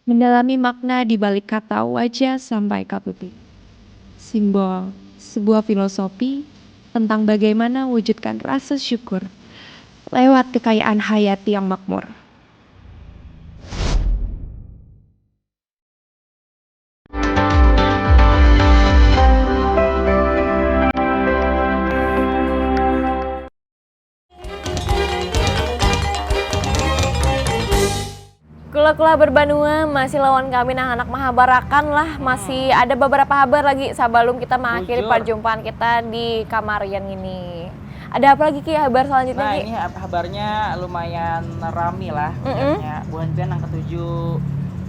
Mendalami makna di balik kata wajah sampai kabuti. Simbol sebuah filosofi tentang bagaimana wujudkan rasa syukur lewat kekayaan hayati yang makmur. Kula-kula berbanua masih lawan kami nah anak mahabarakan lah masih ada beberapa habar lagi sabalum kita mengakhiri perjumpaan kita di kamar yang ini. Ada apa lagi ki habar selanjutnya nah, ki? Ini habarnya lumayan rami lah. Mm -mm. Buhan pian yang ketujuh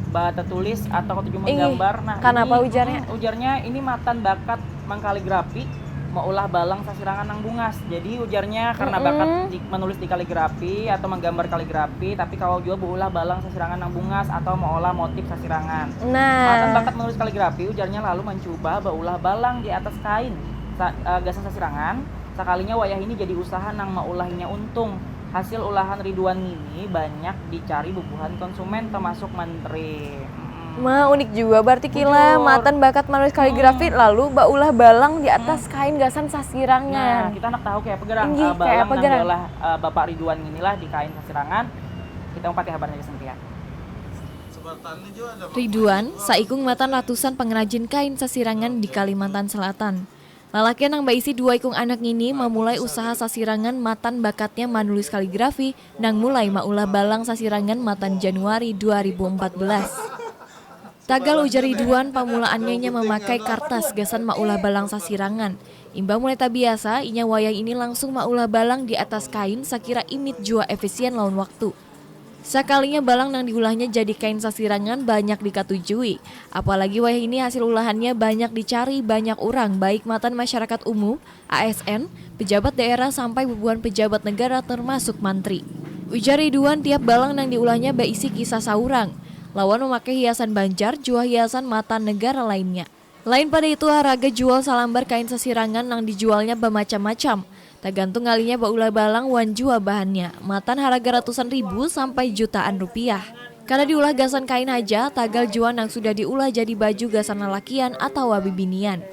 tertulis atau ketujuh menggambar. Nah, kenapa ini, ujarnya? Hmm, ujarnya ini matan bakat mengkaligrafi maulah balang sasirangan nang bungas. Jadi ujarnya karena mm -mm. bakat di, menulis di kaligrafi atau menggambar kaligrafi, tapi kalau juga baulah balang sasirangan nang bungas atau maulah motif sasirangan. Nah, matan bakat menulis kaligrafi ujarnya lalu mencoba baulah balang di atas kain sa, uh, gasan sasirangan. Sakalinya wayah ini jadi usaha nang maulahinya untung. Hasil ulahan Ridwan ngini banyak dicari bubuhan konsumen termasuk menteri. Ma unik jua berarti kila matan bakat manulis kaligrafi lalu baulah balang di atas kain gasan sasirangan. Nah, kita nak tahu kayak apa gerang Inggih, uh, balang kayak apa gerang? Diolah uh, Bapak Ridwan inilah di kain sasirangan. Kita umpati habarnya di sini ya. Ridwan, saikung matan ratusan pengrajin kain sasirangan di Kalimantan Selatan. Lalakian nang baisi dua ikung anak ngini mamulai usaha sasirangan matan bakatnya manulis kaligrafi nang mulai maulah balang sasirangan matan Januari dua ribu empat belas. Tagal ujar Ridwan, pamulaannya inya mamakai kartas gasan maulah balang sasirangan. Imbah mulai tabiasa, inya wayah ini langsung maulah balang di atas kain sakira imit jua efisien lawan waktu. Sakalinya balang nang diulahnya jadi kain sasirangan banyak dikatujui, apalagi wayah ini hasil ulahannya banyak dicari banyak urang baik matan masyarakat umum, A S N, pejabat daerah sampai bubuhan pejabat negara termasuk mantri. Ujar Ridwan, tiap balang nang diulahnya baisi kisah saurang, lawan memakai hiasan Banjar jua hiasan matan negara lainnya. Lain pada itu, haraga jual salambar kain sasirangan nang dijualnya bamacam-macam, tagantung ngalinya baulah balang wan jua bahannya, matan haraga ratusan ribu sampai jutaan rupiah. Kada diulah gasan kain haja, tagal jua nang sudah diulah jadi baju gasan lalakian atawa bibinian.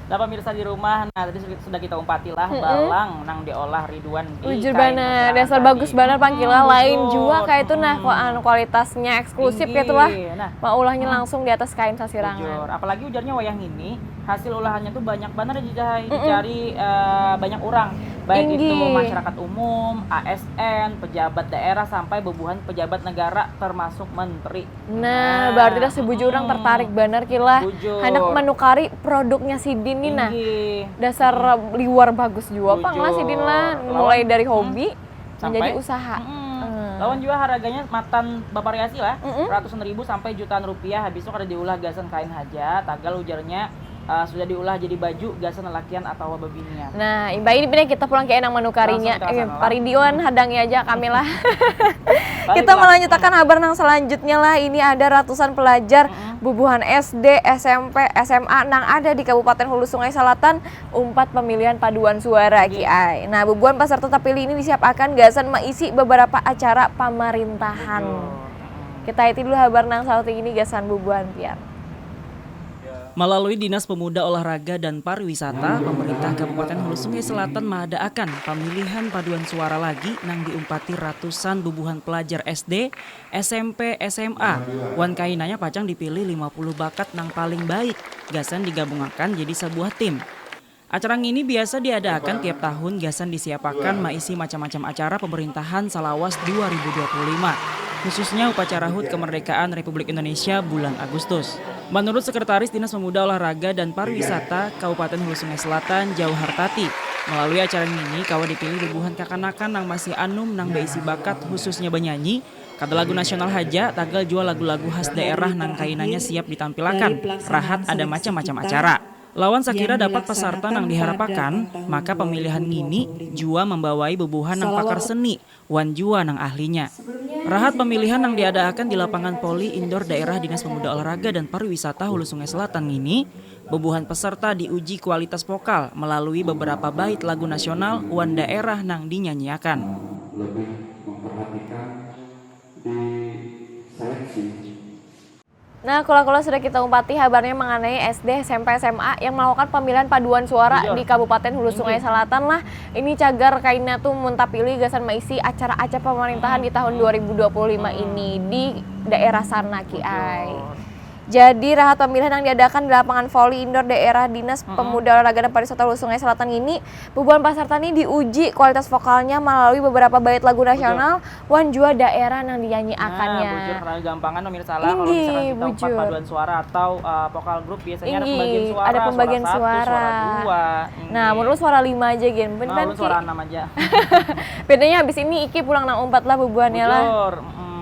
Nah, pemirsa di rumah, nah, tadi sudah kita umpati lah Mm-mm. balang nang diolah Ridwan di Bujur kain banar, sasirangan dasar tadi. bagus banar pangkila, Hmm, lain bujur. Jua kayak itu nah Hmm. kua- anu, kualitasnya eksklusif Tinggi. gitu lah. Nah, Maulahnya langsung di atas kain sasirangan. Bujur. Apalagi ujarnya wayah ngini, hasil ulahannya tuh banyak banar dicari, Mm-mm. dicari eh, banyak orang, baik itu Inggih. Masyarakat umum, A S N, pejabat daerah sampai bubuhan pejabat negara termasuk menteri. Nah, berarti dah sebujur orang mm-mm. Tertarik banar kila Bujur. Handak menukari produknya sidin nih nah. Inggih. Dasar liwar bagus jua pang lah sidin lah. Bujur. Mulai Lawan, dari mm, hobi sampai, menjadi usaha. mm-mm. Hmm. Lawan jua harganya matan bavariasi lah, Mm-mm. ratusan ribu sampai jutaan rupiah. Habis itu kada diulah gasan kain haja, tagal ujarnya eh, sudah diulah jadi baju gasan lalakian atawa babinian. Nah, imbah ini pindah kita pulang ke enang menukarinya. Langsung kita Eh, sana lah. Paridiwan hadang aja kami lah. Balik Kita lah. Melanjutakan habar nang selanjutnya lah. Ini ada ratusan pelajar Mm-mm. bubuhan S D, S M P, S M A nang ada di Kabupaten Hulu Sungai Selatan umpat pemilihan paduan suara Iya. Ki ai. Nah, bubuhan peserta terpilih ini disiapakan gasan maisi beberapa acara pemerintahan. Betul. Kita iti dulu habar nang sahuting ini gasan bubuhan pian. Melalui Dinas Pemuda, Olahraga, dan Pariwisata, pemerintah Kabupaten Hulu Sungai Selatan maadaakan pamilihan paduan suara lagi nang diumpati ratusan bubuhan pelajar S D, S M P, S M A, wan kainanya pacang dipilih lima puluh bakat nang paling baik gasan digabungakan jadi sabuah tim. Acara ngini biasa diadaakan tiap tahun gasan disiapakan maisi macam-macam acara pemerintahan salawas dua ribu dua puluh lima, khususnya upacara hut kemerdekaan Republik Indonesia bulan Agustus. Menurut Sekretaris Dinas Pemuda, Olahraga, dan Pariwisata Kabupaten Hulu Sungai Selatan, Jauhar Tati, melalui acara ngini kawa dipilih bubuhan kakanakan nang masih anum nang baisi bakat, khususnya banyanyi, kada lagu nasional haja, tagal jua lagu-lagu khas daerah nang kainanya siap ditampilakan rahat ada macam-macam acara. Lawan sakira dapat pasarta nang diharapakan, maka pamilihan ngini jua mambawai bubuhan nang pakar seni wan jua nang ahlinya. Rahat pamilihan nang diadaakan di lapangan voli indoor daerah Dinas Pemuda, Olahraga, dan Pariwisata Hulu Sungai Selatan ngini, bubuhan peserta diuji kualitas vokal melalui beberapa bait lagu nasional wan daerah nang dinyanyiakan. Lebih memperhatikan di seleksi. Nah, kula-kula sudah kita umpati habarnya mengenai S D, S M P, S M A yang melakukan pemilihan paduan suara Bujur. Di Kabupaten Hulu Sungai Selatan lah. Ini cagar kaina tuh mun tapilih gasan maisi acara-acara pemerintahan di tahun dua ribu dua puluh lima ini di daerah sana Ki ai. Jadi rahat pemilihan yang diadakan di lapangan voli indoor daerah Dinas Pemuda, Olahraga, dan Pariwisata Hulu Sungai Selatan ini, bubuhan peserta nih diuji kualitas vokalnya melalui beberapa bait lagu nasional wan jua daerah nang dinyanyiakannya. Nah, bujur, karena gampangan pemirsa lah kalau misalkan Inggih, kita umpat bujur. Paduan suara atau uh, vokal grup, biasanya ada Inggih, pembagian suara, ada pembagian suara satu, suara. Suara dua. Nah, menurut suara lima aja gin. Nah, lu suara enam aja. Bedanya habis ini Iki pulang nang umpat lah bubuhannya lah. Bujur. Mm.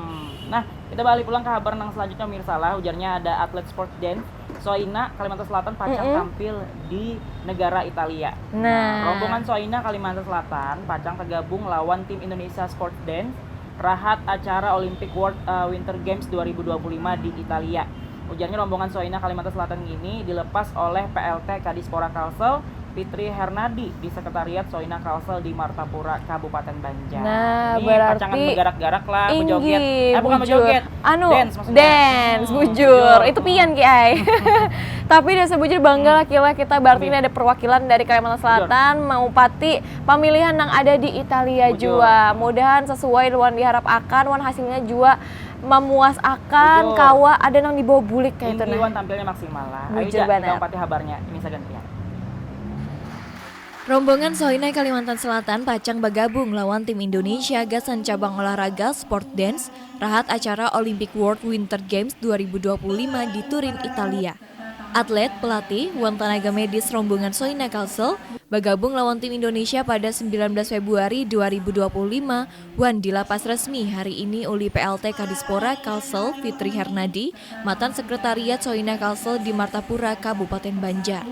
Nah, kita balik pulang ke habar nang selanjutnya pemirsa lah. Ujarnya ada atlet sport dance Soina Kalimantan Selatan pacang tampil di negara Italia. Nah. Rombongan Soina Kalimantan Selatan pacang tergabung lawan tim Indonesia Sport Dance rahat acara Olympic World uh, Winter Games dua ribu dua puluh lima di Italia. Ujarnya rombongan Soina Kalimantan Selatan ini dilepas oleh P L T Kadispora Kalsel Fitri Hernadi di Sekretariat Soina Kalsel di Martapura, Kabupaten Banjar. Nah, Ini berarti pacangan bergerak-gerak lah, Inggih, berjoget. Eh, bukan bujur. Berjoget. Anu, Dance maksudnya. Dance, Hmm, bujur. bujur. Itu pian Ki ai. Tapi dasar bujur bangga lah Kila kita berarti ini ada perwakilan dari Kalimantan Selatan, mengupati pemilihan yang ada di Italia Bujur. Jua. Mudahan sesuai wan diharap akan, wan hasilnya jua memuasakan, Bujur. Kawa ada nang dibawa bulik kayak itu Tinggi nah. Wan tampilnya maksimal lah. Ayo Bujur Ja, banar. kita umpati habarnya. Ini sagan pian. Rombongan Soina Kalimantan Selatan pacang bagabung lawan tim Indonesia gasan cabang olahraga sport dance rahat acara Olympic World Winter Games dua ribu dua puluh lima di Turin, Italia. Atlet, pelatih, wan tenaga medis rombongan Soina Kalsel bagabung lawan tim Indonesia pada sembilan belas Februari dua ribu dua puluh lima wan dilapas resmi hari ini ulih P L T Kadispora Kalsel Fitri Hernadi matan Sekretariat Soina Kalsel di Martapura, Kabupaten Banjar.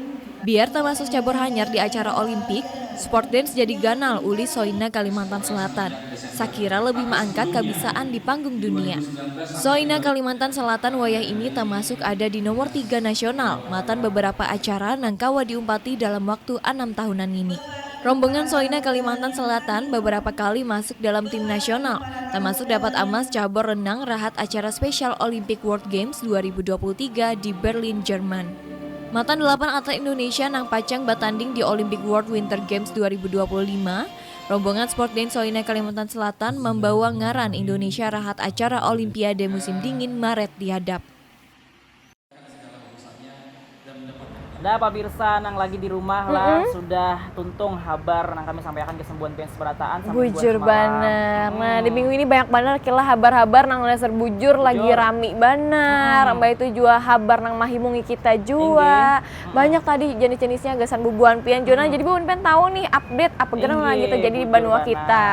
Biar tamasuk cabur hanyar di acara Olimpik, sport dance jadi ganal ulih Soina Kalimantan Selatan. Sakira lebih maangkat kabisaan di panggung dunia. Soina Kalimantan Selatan wayah ini tamasuk ada di nomor tiga nasional matan beberapa acara nang kawa diumpati dalam waktu anam tahunan ngini. Rombongan Soina Kalimantan Selatan beberapa kali masuk dalam tim nasional, tamasuk dapat amas cabur renang rahat acara Special Olympic World Games dua ribu dua puluh tiga di Berlin, Jerman. Matan delapan atlet Indonesia nang pacang batanding di Olympic World Winter Games dua ribu dua puluh lima, rombongan sport dance Soina Kalimantan Selatan membawa ngaran Indonesia rahat acara Olimpiade musim dingin Maret dihadap. Dah pemirsa nang lagi di rumah lah, sudah tuntung habar nang kami sampaikan gasan buhan pian seberataan sampai buhan Bujur semalam. Banar. Nah, di Hmm. minggu ini banyak banar kira habar-habar nang dasar bujur lagi Bujur. Rami banar. Hmm. Mbak itu jua habar nang mahimungi kita jua. Inggih. Hmm. Banyak tadi jenis-jenisnya gasan bubuhan pian jua. Nah, Hmm. Jadi bubuhan pian tahu nih update apa gerang Inggih, lagi terjadi di bujur banua banar. kita.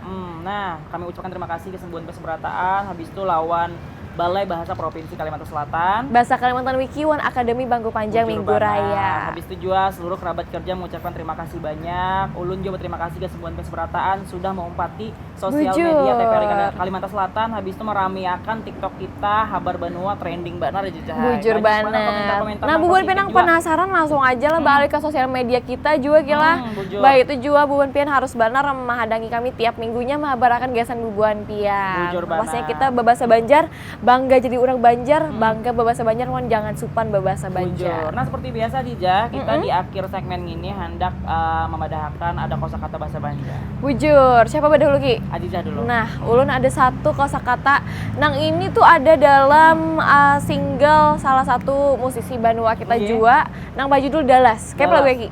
Hmm, nah, kami ucapkan terima kasih gasan buhan pian seberataan, habis itu lawan Balai Bahasa Provinsi Kalimantan Selatan. Bahasa Kalimantan Wiki wan Akademi Bangku Panjang Bujur Minggu banar. Raya. Habis itu jua seluruh kerabat kerja mengucapkan terima kasih banyak. Ulun juga berterima kasih gasan buhan pian seberataan sudah mengumpati sosial Bujur. media T V R I Kali-, Kalimantan Selatan, habis itu meramiakan TikTok kita, habar banua trending banar aja, Cahai. Bujur Banyak banar banar. komentar-komentar Nah, nang bubuhan positif pian nang juga. Penasaran langsung aja lah Hmm. balik ke sosial media kita jua kira. Hmm, bujur. Baik itu jua bubuhan pian harus banar menghadangi kami tiap minggunya mahabarakan gasan bubuhan pian. Bujur Pastinya banar. Kita babasa Banjar, bangga jadi orang Banjar, Hmm. bangga babasa Banjar wan jangan supan babasa Bujur. Banjar. Nah, seperti biasa Dija, kita Mm-mm. di akhir segmen ini hendak eh, memadahakan ada kosakata bahasa Banjar. Bujur, siapa badahulu Ki? Adijah dulu. Nah, ulun ada satu kosakata nang ini tuh ada dalam uh, single salah satu musisi banua kita Oke. Jua nang bajudul Dalas. Kayak Dalas. Lagu Ki?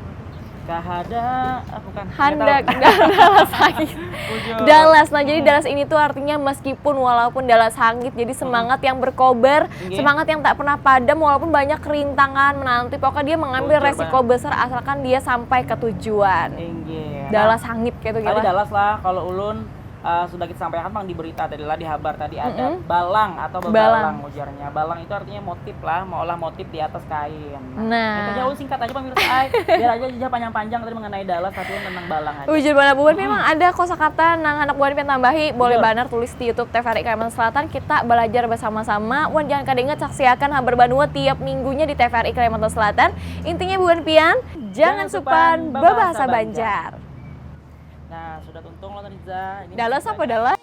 Kahada, ah, bukan. Nggak Handak tahu. Dalas hangit. Bujur. Dalas. Nah, jadi Dalas ini tuh artinya meskipun walaupun Dalas hangit, jadi semangat yang berkobar, Nggih. semangat yang tak pernah padam walaupun banyak rintangan menanti. Pokoknya dia mengambil Bujur resiko besar asalkan dia sampai ke tujuan. Inggih. Dalas Nah, hangit kayak itu tadi gila. Dalas lah, kalau ulun eh, sudah kita sampaikan pang di berita tadi lah, di habar tadi ada Mm-mm. balang atau Balang. bebalang ujarnya. Balang itu artinya motif lah, maulah motif di atas kain. Nah. Itu jauh singkat aja pemirsa ai. Biar aja aja panjang-panjang tadi mengenai Dalas tapi tentang balang aja. Bujur banar bubuhan Hmm. memang ada kosakata nang handak bubuhan pian tambahi, boleh Bujur. banar tulis di YouTube T V R I Kalimantan Selatan, kita belajar bersama-sama. Wan jangan kada ingat saksiakan habar banua tiap minggunya di T V R I Kalimantan Selatan. Intinya bubuhan pian jangan supan babahasa Banjar. Nah, sudah tuntung lo Riza. Ini Dalas masih apa banyak. Dalas?